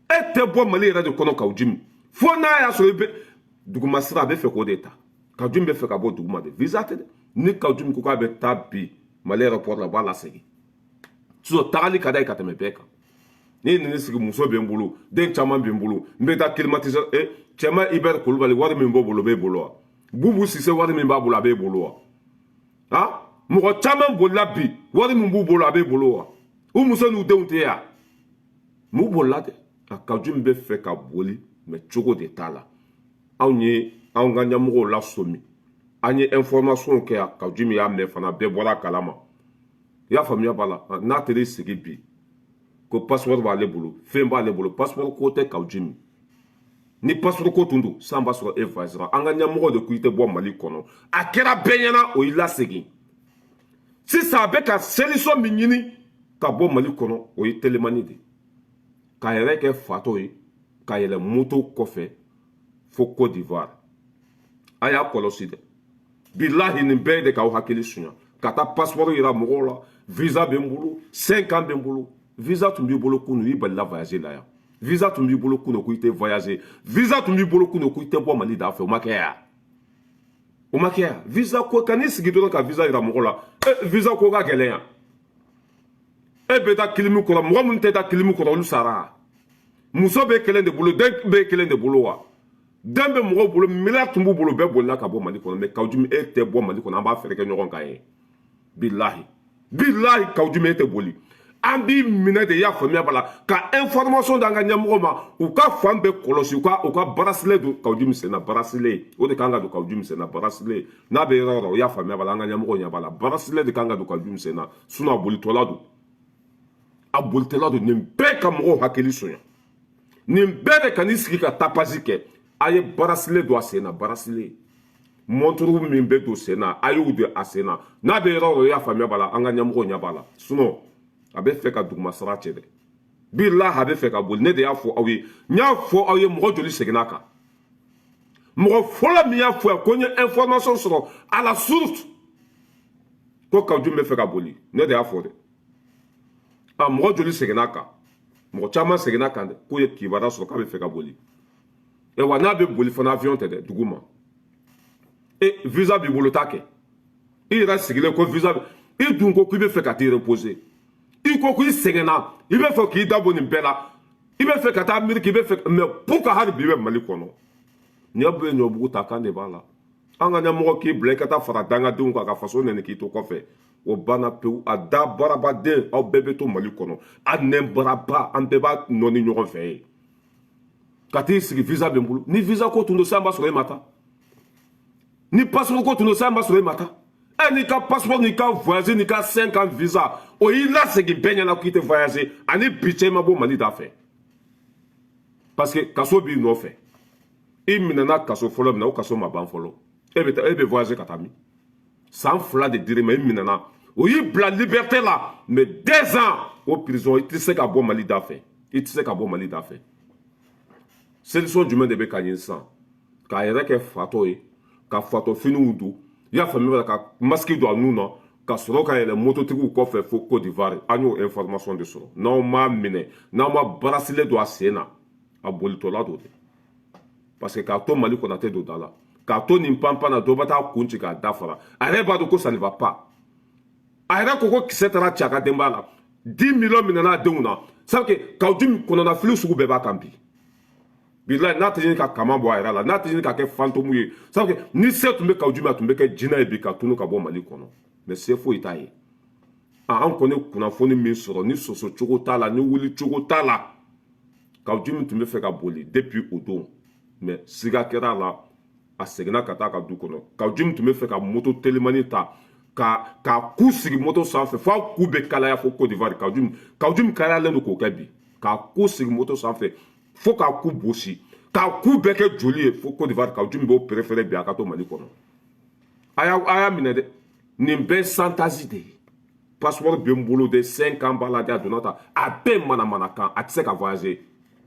e tɛ bɔ Mali yɛrɛ de kɔnɔ, Kaou Djim, fo n'a y'a sɔrɔ i bɛ duguma sira, a bɛ fɛ k'o de ta. Kaou Djim bɛ fɛ ka bɔ duguma de, visa tɛ dɛ. Ni Kaou Djim ko k'a bɛ taa bi Mali aéroport la, u b'a lasegin. Sinon tagali ka d'a ye ka tɛmɛ bɛɛ kan. Ni ye nin sigi, muso bɛ n bolo, den caman bɛ n bolo, n bɛ taa climatiseur. E cɛma Ibɛri Kulubali, wari min b'o bolo, o b'e bolo wa? Bubu Sise, wari min b'a bolo, a b'e bolo wa? Han, mɔgɔ caman bolila bi, wari min b'u bolo, a b'e bolo wa? U muso n'u denw tɛ yan, mun bolila dɛ? A Kaou Djim bɛ fɛ ka boli, mais cogo de t'a la. Anw ye anw ka ɲɛmɔgɔw lasɔmi, an ye information kɛ yan. Kaou Djim y'a mɛn fana, bɛɛ bɔra a kalama. I y'a faamuya b'a la. N'a teri sigi bi ko passeport b'ale bolo, fɛn b'ale bolo, passeport ko tɛ, Kaou Djim. Ni passeport ko tun don, san b'a sɔrɔ e voyagera. An ka ɲɛmɔgɔ de ko i tɛ bɔ Mali kɔnɔ, a kɛra bɛɛ ɲɛna, o y'i lasegin. Sisan a bɛ ka solution min ɲini ka bɔ Mali kɔnɔ, o ye telimani de k'a yɛrɛ kɛ fatɔ ye, ka yɛlɛ moto kɔfɛ fo Côte d'Ivoire. A y'a kɔlɔsi dɛ, bilahi, nin bɛɛ de k'aw hakili sunya ka taa passeport yira mɔgɔw la. Visa bɛ n bolo, 5 ans bɛ n bolo. Visa tun b'i bolo kunun, i balila voyage la yan. Visa tun b'i bolo kunun ko i tɛ voyager. Visa tun b'i bolo kunun ko i tɛ bɔ Mali da fɛ. O ma kɛ yan, o ma kɛ yan. Visa ko ka n'i sigi dɔrɔn ka visa yira mɔgɔ la, e visa ko ka gɛlɛn yan. E bɛ taa clim kɔrɔ, mɔgɔ minnu tɛ taa clim kɔrɔ, olu sara. Muso bɛ kelen de bolo, den bɛ kelen de bolo wa? Den bɛ mɔgɔw bolo, miliyari tun b'u bolo, bɛɛ bolila ka bɔ Mali kɔnɔ. Mais Kaou Djim, e tɛ bɔ Mali kɔnɔ, an b'a fɛɛrɛ kɛ ɲɔgɔn kan ye. Bilahi, bilahi, Kaou Djim, e tɛ boli, an b'i minɛ de. I y'a faamuya b'a la, ka information d'an ka ɲɛmɔgɔ ma, u ka fan bɛɛ kɔlɔsi, u ka bracelet don Kaou Djim sen na. Bracelet o de kan ka don Kaou Djim sen na, bracelet n'a bɛ yɔrɔ o yɔrɔ. I y'a faamuya b'a la, an ka ɲɛmɔgɔ ɲɛ b'a la, bracelet de kan ka don Kaou Djim sen na. Sinon a bolitɔla don, a bolitɔla don. Nin bɛɛ ka mɔgɔw hakili sonya, nin bɛɛ de ka n'i sigi ka tapage kɛ. A ye bracelet don a sen na, bracelet montre min bɛ don sen na, a y'o don a sen na. N'a bɛ yɔrɔ o yɔrɔ, i y'a faamuya b'a la, an ka ɲɛmɔgɔw ɲɛ b'a la. Sinon a bɛ fɛ ka duguma sara cɛ dɛ, bilahi, a bɛ fɛ ka boli. Ne de y'a fɔ aw ye, n y'a fɔ aw ye, mɔgɔ joli seginna a kan? Mɔgɔ fɔlɔ min y'a fɔ yan ko n ye information sɔrɔ à la source ko Kaou Djim bɛ fɛ ka boli, ne de y'a fɔ dɛ. A mɔgɔ joli seginna a kan? Mɔgɔ caman seginna a kan dɛ, k'o ye kibaruya sɔrɔ k'a bɛ fɛ ka boli. Ɛ wa, n'a bɛ boli fana, avion tɛ dɛ, dugu ma. E visa b'i bolo, t'a kɛ. I yɛrɛ sigilen ko visa, i dun ko k'i bɛ fɛ ka t'i reposer, i ko k'i sɛgɛnna, i bɛ fɛ k'i dabɔ nin bɛɛ la, i bɛ fɛ ka taa Ameriki, i bɛ fɛ. Mais pour que hali bi i bɛ Mali kɔnɔ, ɲɛ bɛ ɲɔbugu ta kan de b'a la. An ka ɲɛmɔgɔ k'i bila i ka taa fara dangadenw kan ka faso nɛni k'i to kɔfɛ, o banna pewu. A da barabaden, aw bɛɛ bɛ to Mali kɔnɔ. A nɛn baraba, an bɛɛ b'a nɔni ɲɔgɔn fɛ yen. Ka t'i sigi, visa bɛ n bolo. Ni visa ko tun don, sisan b'a sɔrɔ e ma taa. Ni passeport ko tun don, sisan b'a sɔrɔ e ma taa. E n'i ka passeport, n'i ka voyage, n'i ka 5 ans visa, o y'i lasegin bɛɛ ɲɛna k'i tɛ voyager. Ani bi cɛ, i ma bɔ Mali da fɛ, parce que kaso b'i nɔfɛ. I minɛna kaso fɔlɔ min na, o kaso ma ban fɔlɔ. E bɛ taa, e bɛ voyager ka taa min? San 2 de dir'i ma, i minɛna, o y'i bila liberté la, mais 2 ans o prison, i tɛ se ka bɔ Mali da fɛ, i tɛ se ka bɔ Mali da fɛ. Solution jumɛn de bɛ ka ɲini sisan? K'a yɛrɛ kɛ fatɔ ye, ka fatɔ finiw don, i y'a faamuya, ka masque don a nun na, ka sɔrɔ ka yɛlɛ mototigiw kɔfɛ fo Côte d'Ivoire. An y'o information de sɔrɔ. N'aw m'a minɛ, n'aw ma bracelet don a sen na, a bolitɔla don dɛ. Parce que k'a to Mali kɔnɔ, a tɛ don da la. K'a to nin panpan na, dɔ bɛ taa kun ci k'a da fara. A yɛrɛ b'a dɔn ko ça ne va pas. A yɛrɛ ko ko kisɛ taara ci a ka denbaya la, 10 millions minɛna a denw na. Ça veut dire Kaou Djim kɔnɔnafili sugu bɛɛ b'a kan bi. Bilahi, n'a tɛ ɲini ka kama bɔ a yɛrɛ la, n'a tɛ ɲini ka kɛ fantôme ye, ça veut dire ni se tun bɛ Kaou Djim, a tun bɛ kɛ jinɛ ye bi ka tunu ka bɔ Mali kɔnɔ. Mais se foyi t'a ye. An kɔni kunnafoni min sɔrɔ, ni sɔsɔ cogo t'a la, ni wuli cogo t'a la, Kaou Djim tun bɛ fɛ ka boli depuis o don, mais siga kɛra a la, a seginna ka taa a ka du kɔnɔ. Kaou Djim tun bɛ fɛ ka moto telimani ta ka k'a ku sigi moto sanfɛ f'a ku bɛ kalaya fo Côte d'Ivoire. Kaou Djim kalayalen don k'o kɛ bi, k'a ku sigi moto sanfɛ fo k'a ku bosi, k'a ku bɛɛ kɛ joli ye fo Côte d'Ivoire. Kaou Djim b'o préféré bi a ka to Mali kɔnɔ. A y'a minɛ dɛ, nin bɛɛ chantage de ye. Passeport bɛ n bolo de, 5 ans b'a la de, a donna tan, a bɛɛ manamanakan, a tɛ se ka voyager.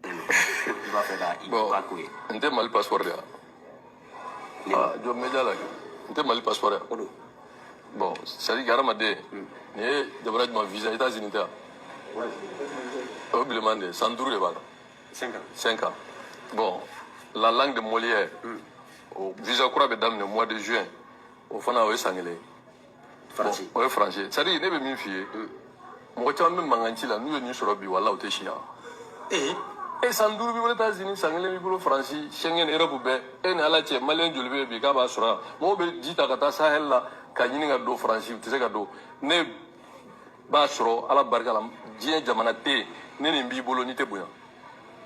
I b'a fɛ ka i Bon, ba ko ye. N tɛ Mali passeport de yan. Ah, jɔ média la kɛ. N tɛ Mali passeport yan. O don. Bon, c'est à dire que hadamaden, nin ye jamana jumɛn visa? États-Unis tɛ yan? O ye bilenman de ye, san 5 de b'a la. 5 ans. 5 ans. Bon, la langue de Molière, o visa kura bɛ daminɛ mois de juin, o fana o ye san 1 ye. Faransi. Bon, o ye français. C'est à dire ne bɛ min f'i ye, mɔgɔ caman bɛ mankan ci la, n'u ye nin sɔrɔ bi, wala u tɛ si yan. Ee. E, san 5 b'i bolo États-Unis, san 1 b'i bolo Faransi, Schengen, Europe bɛɛ. E ni Ala cɛ, Malien joli bɛ yen bi k'a b'a sɔrɔ yan? Mɔgɔw bɛ ji ta ka taa Sahel la ka ɲini ka don Faransi, u tɛ se ka don. Ne b'a sɔrɔ Ala barika la, diɲɛ jamana tɛ yen ne nin b'i bolo n'i tɛ bonya.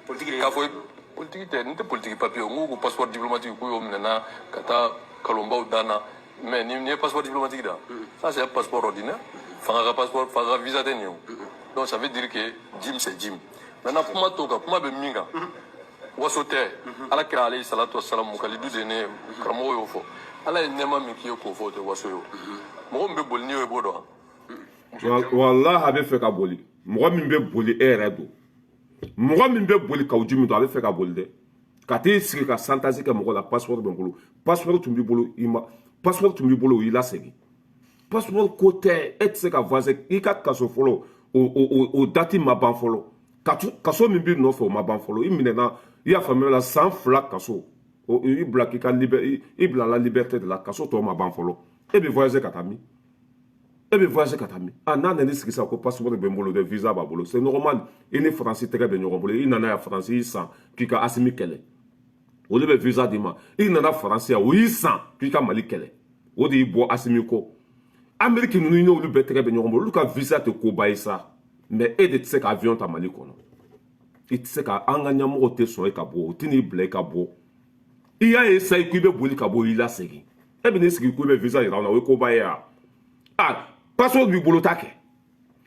Politique de. K'a fɔ politique tɛ, nin tɛ politique papier. N ko ko passeport diplomatique, k'u y'o minɛ n na ka taa kalonbaw da n na, mais nin ye passeport diplomatique de yan. Ça, c'est un passeport ordinaire. Fanga ka passeport, fanga ka visa tɛ nin ye o. Donc ça veut dire que Djim, c'est Djim. Maintenant, kuma t'o kan, kuma bɛ min kan, waso tɛ. Ala kira alayhi salatu wasalam, mukalidu de, ne karamɔgɔ y'o fɔ. Ala ye nɛɛma min k'i ye k'o fɔ, o tɛ waso ye o. Mɔgɔ min bɛ boli n'i y'o, i b'o dɔn wa? Walahi, a bɛ fɛ ka boli. Mɔgɔ min bɛ boli, e yɛrɛ don. Mɔgɔ min bɛ boli, Kaou Djim don, a bɛ fɛ ka boli dɛ, ka t'i sigi ka chantage kɛ mɔgɔ la. Passeport bɛ n bolo, passeport tun b'i bolo, i ma passeport tun b'i bolo, o y'i lasegin. Passeport ko tɛ, e tɛ se ka voyager. I ka kaso fɔlɔ, o date ma ban fɔlɔ. Kaso min b'i nɔfɛ, o ma ban fɔlɔ. I minɛna, i y'a faamuya la, san 2 kaso, o i bila k'i ka libɛ, i bila la liberté de la, kaso tɔ ma ban fɔlɔ. E bɛ voyager ka taa min? E bɛ voyager ka taa min? Ah, n'a nana sigi sisan ko passeport bɛ n bolo dɛ, visa b'a bolo, c'est normal. I ni Faransi tɛgɛ bɛ ɲɔgɔn bolo. I nana yan, Faransi y'i san k'i ka Asimi kɛlɛ, olu bɛ visa d'i ma. I nana Faransi yan, o y'i san k'i ka Mali kɛlɛ, o de y'i bɔ Asimi kɔ. Amérique ninnu n'olu bɛɛ tɛgɛ bɛ ɲɔgɔn bolo, olu ka visa tɛ koba ye sa. Mais e de tɛ se ka avion ta Mali kɔnɔ, i tɛ se ka. An ka ɲɛmɔgɔw tɛ sɔn e ka bɔ, o tɛ n'i bila i ka bɔ. I y'a ye sa, i ko i bɛ boli ka bɔ, i lasegin. E bɛ n'i sigi ko i bɛ visa yira an na, o ye koba ye wa? Ah, passeport b'i bolo, ta kɛ,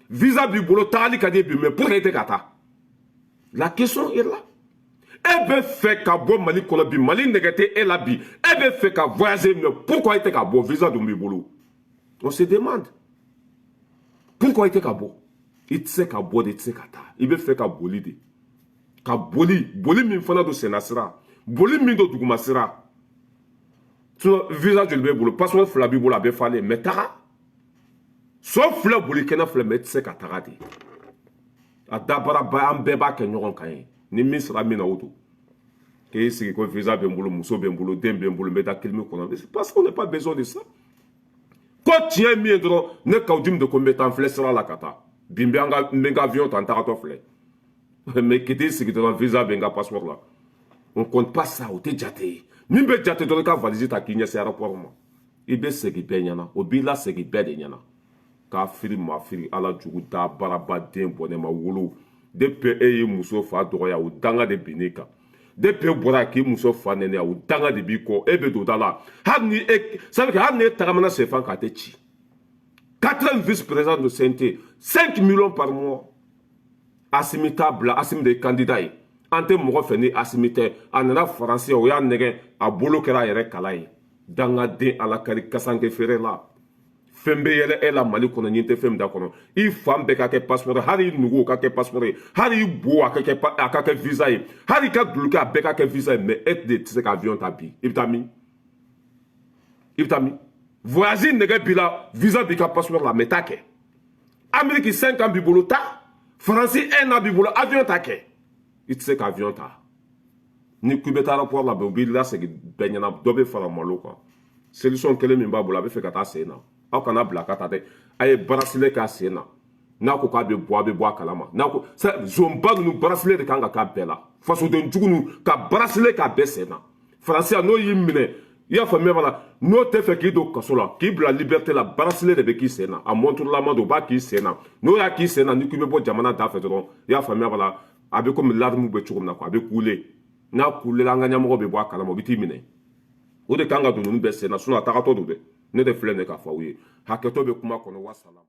visa b'i bolo, tagali ka di bi, mais pour que e tɛ ka taa, la question est là. E bɛ fɛ ka bɔ Mali kɔnɔ bi, Mali nɛgɛ tɛ e la bi, e bɛ fɛ ka voyager, mais pourquoi e tɛ ka bɔ? Visa dun b'i bolo. On se demande pourquoi e tɛ ka bɔ. I tɛ se ka bɔ de, i tɛ se ka taa. I bɛ fɛ ka boli de, ka boli, boli min fana don senna sira, boli min don duguma sira. Sinon visa joli b'e bolo? Passeport fila b'i bolo, a bɛ falen, mais taga so filɛ, boli kɛnɛ filɛ, mais e tɛ se ka taga de. A dabara ba, an bɛɛ b'a kɛ ɲɔgɔn kan ye. Ni min sera min na, o don. K'e sigi ko visa bɛ n bolo, muso bɛ n bolo, den bɛ n bolo, n bɛ taa kilimu kɔnɔ, parce qu'on n'a pas besoin de ça. Ko tiɲɛ ye min ye dɔrɔn, ne Kaou Djim de ko n bɛ taa, n filɛ sira la ka taa bi, n bɛ an ka, n bɛ n ka avion ta, n tagatɔ filɛ. Mais k'i t'i sigi dɔrɔn, visa bɛ n ka passeport la, on compte pas ça, o tɛ jate ye. Min bɛ jate dɔrɔn, i ka valise ta k'i ɲɛsin aéroport ma, i bɛ segin bɛɛ ɲɛna, o b'i lasegin bɛɛ de ɲɛna. K'a firi ma firi, Ala jugu da baarabaden bɔnɛ ma wolo. Depuis e ye muso fa dɔgɔya, o danga de binn'i kan. Depuis e bɔra k'i muso fa nɛnɛ, o danga de b'i kɔ. E bɛ don da la, hali ni e sabu hali ni e tagamana sɛfan k'a tɛ ci. Quatrième vice-président de CNT, 5 millions par mois. Asimi t'a bila, Asimi de ye candidat ye. An tɛ mɔgɔ fɛ ni Asimi tɛ. A nana Faransi, o y'a nɛgɛ, a bolo kɛra a yɛrɛ kala ye. Dangaden ala kari kasanke feere la, fɛn bɛ yɛlɛ e la Mali kɔnɔ, ɲin tɛ fɛn min da kɔnɔ. I fan bɛɛ ka kɛ passeport, hali i nugu o ka kɛ passeport ye, hali i bo a ka kɛ visa ye, hali i ka duloki a bɛɛ ka kɛ visa ye. Mais e de tɛ se ka avion ta bi. I bɛ taa min? I bɛ taa min? Voyage nɛgɛ b'i la, visa b'i ka passeport la, mais t'a kɛ. Amérique 5 ans b'i bolo, ta. Faransi 1 an b'i bolo, avion ta kɛ. I tɛ se ka avion ta. Ni k'i bɛ taa aéroport la, u b'i lasegin bɛɛ ɲɛna, dɔ bɛ fara malo kan. Solution kelen min b'a bolo, a bɛ fɛ ka taa sen na. Aw kana bila ka taa dɛ, a ye bracelet k'a sen na. N'a ko k'a bɛ bɔ, a bɛ bɔ a kalama. N'a ko zonba ninnu, bracelet de kan ka k'a bɛɛ la. Fasoden jugu ninnu, ka bracelet k'a bɛɛ sen na. Faransi n'o y'i minɛ, I y'a faamuya b'a la? N'o tɛ fɛ k'i don kaso la, k'i bila liberté la, bracelet de bɛ k'i sen na, a monturelama don, u b'a k'i sen na. N'o y'a k'i sen na, n'i ko i bɛ bɔ jamana da fɛ dɔrɔn, i y'a faamuya b'a la, a bɛ komi larmes bɛ cogo min na quoi, a bɛ kule. N'a kulela, an ka ɲɛmɔgɔ bɛ bɔ a kalama, o bɛ t'i minɛ. O de kan ka don ninnu bɛɛ sen na, sinon a tagatɔ don dɛ. Ne de filɛ nin ye k'a fɔ aw ye, hakɛto bɛ kuma kɔnɔ. Wasalaam.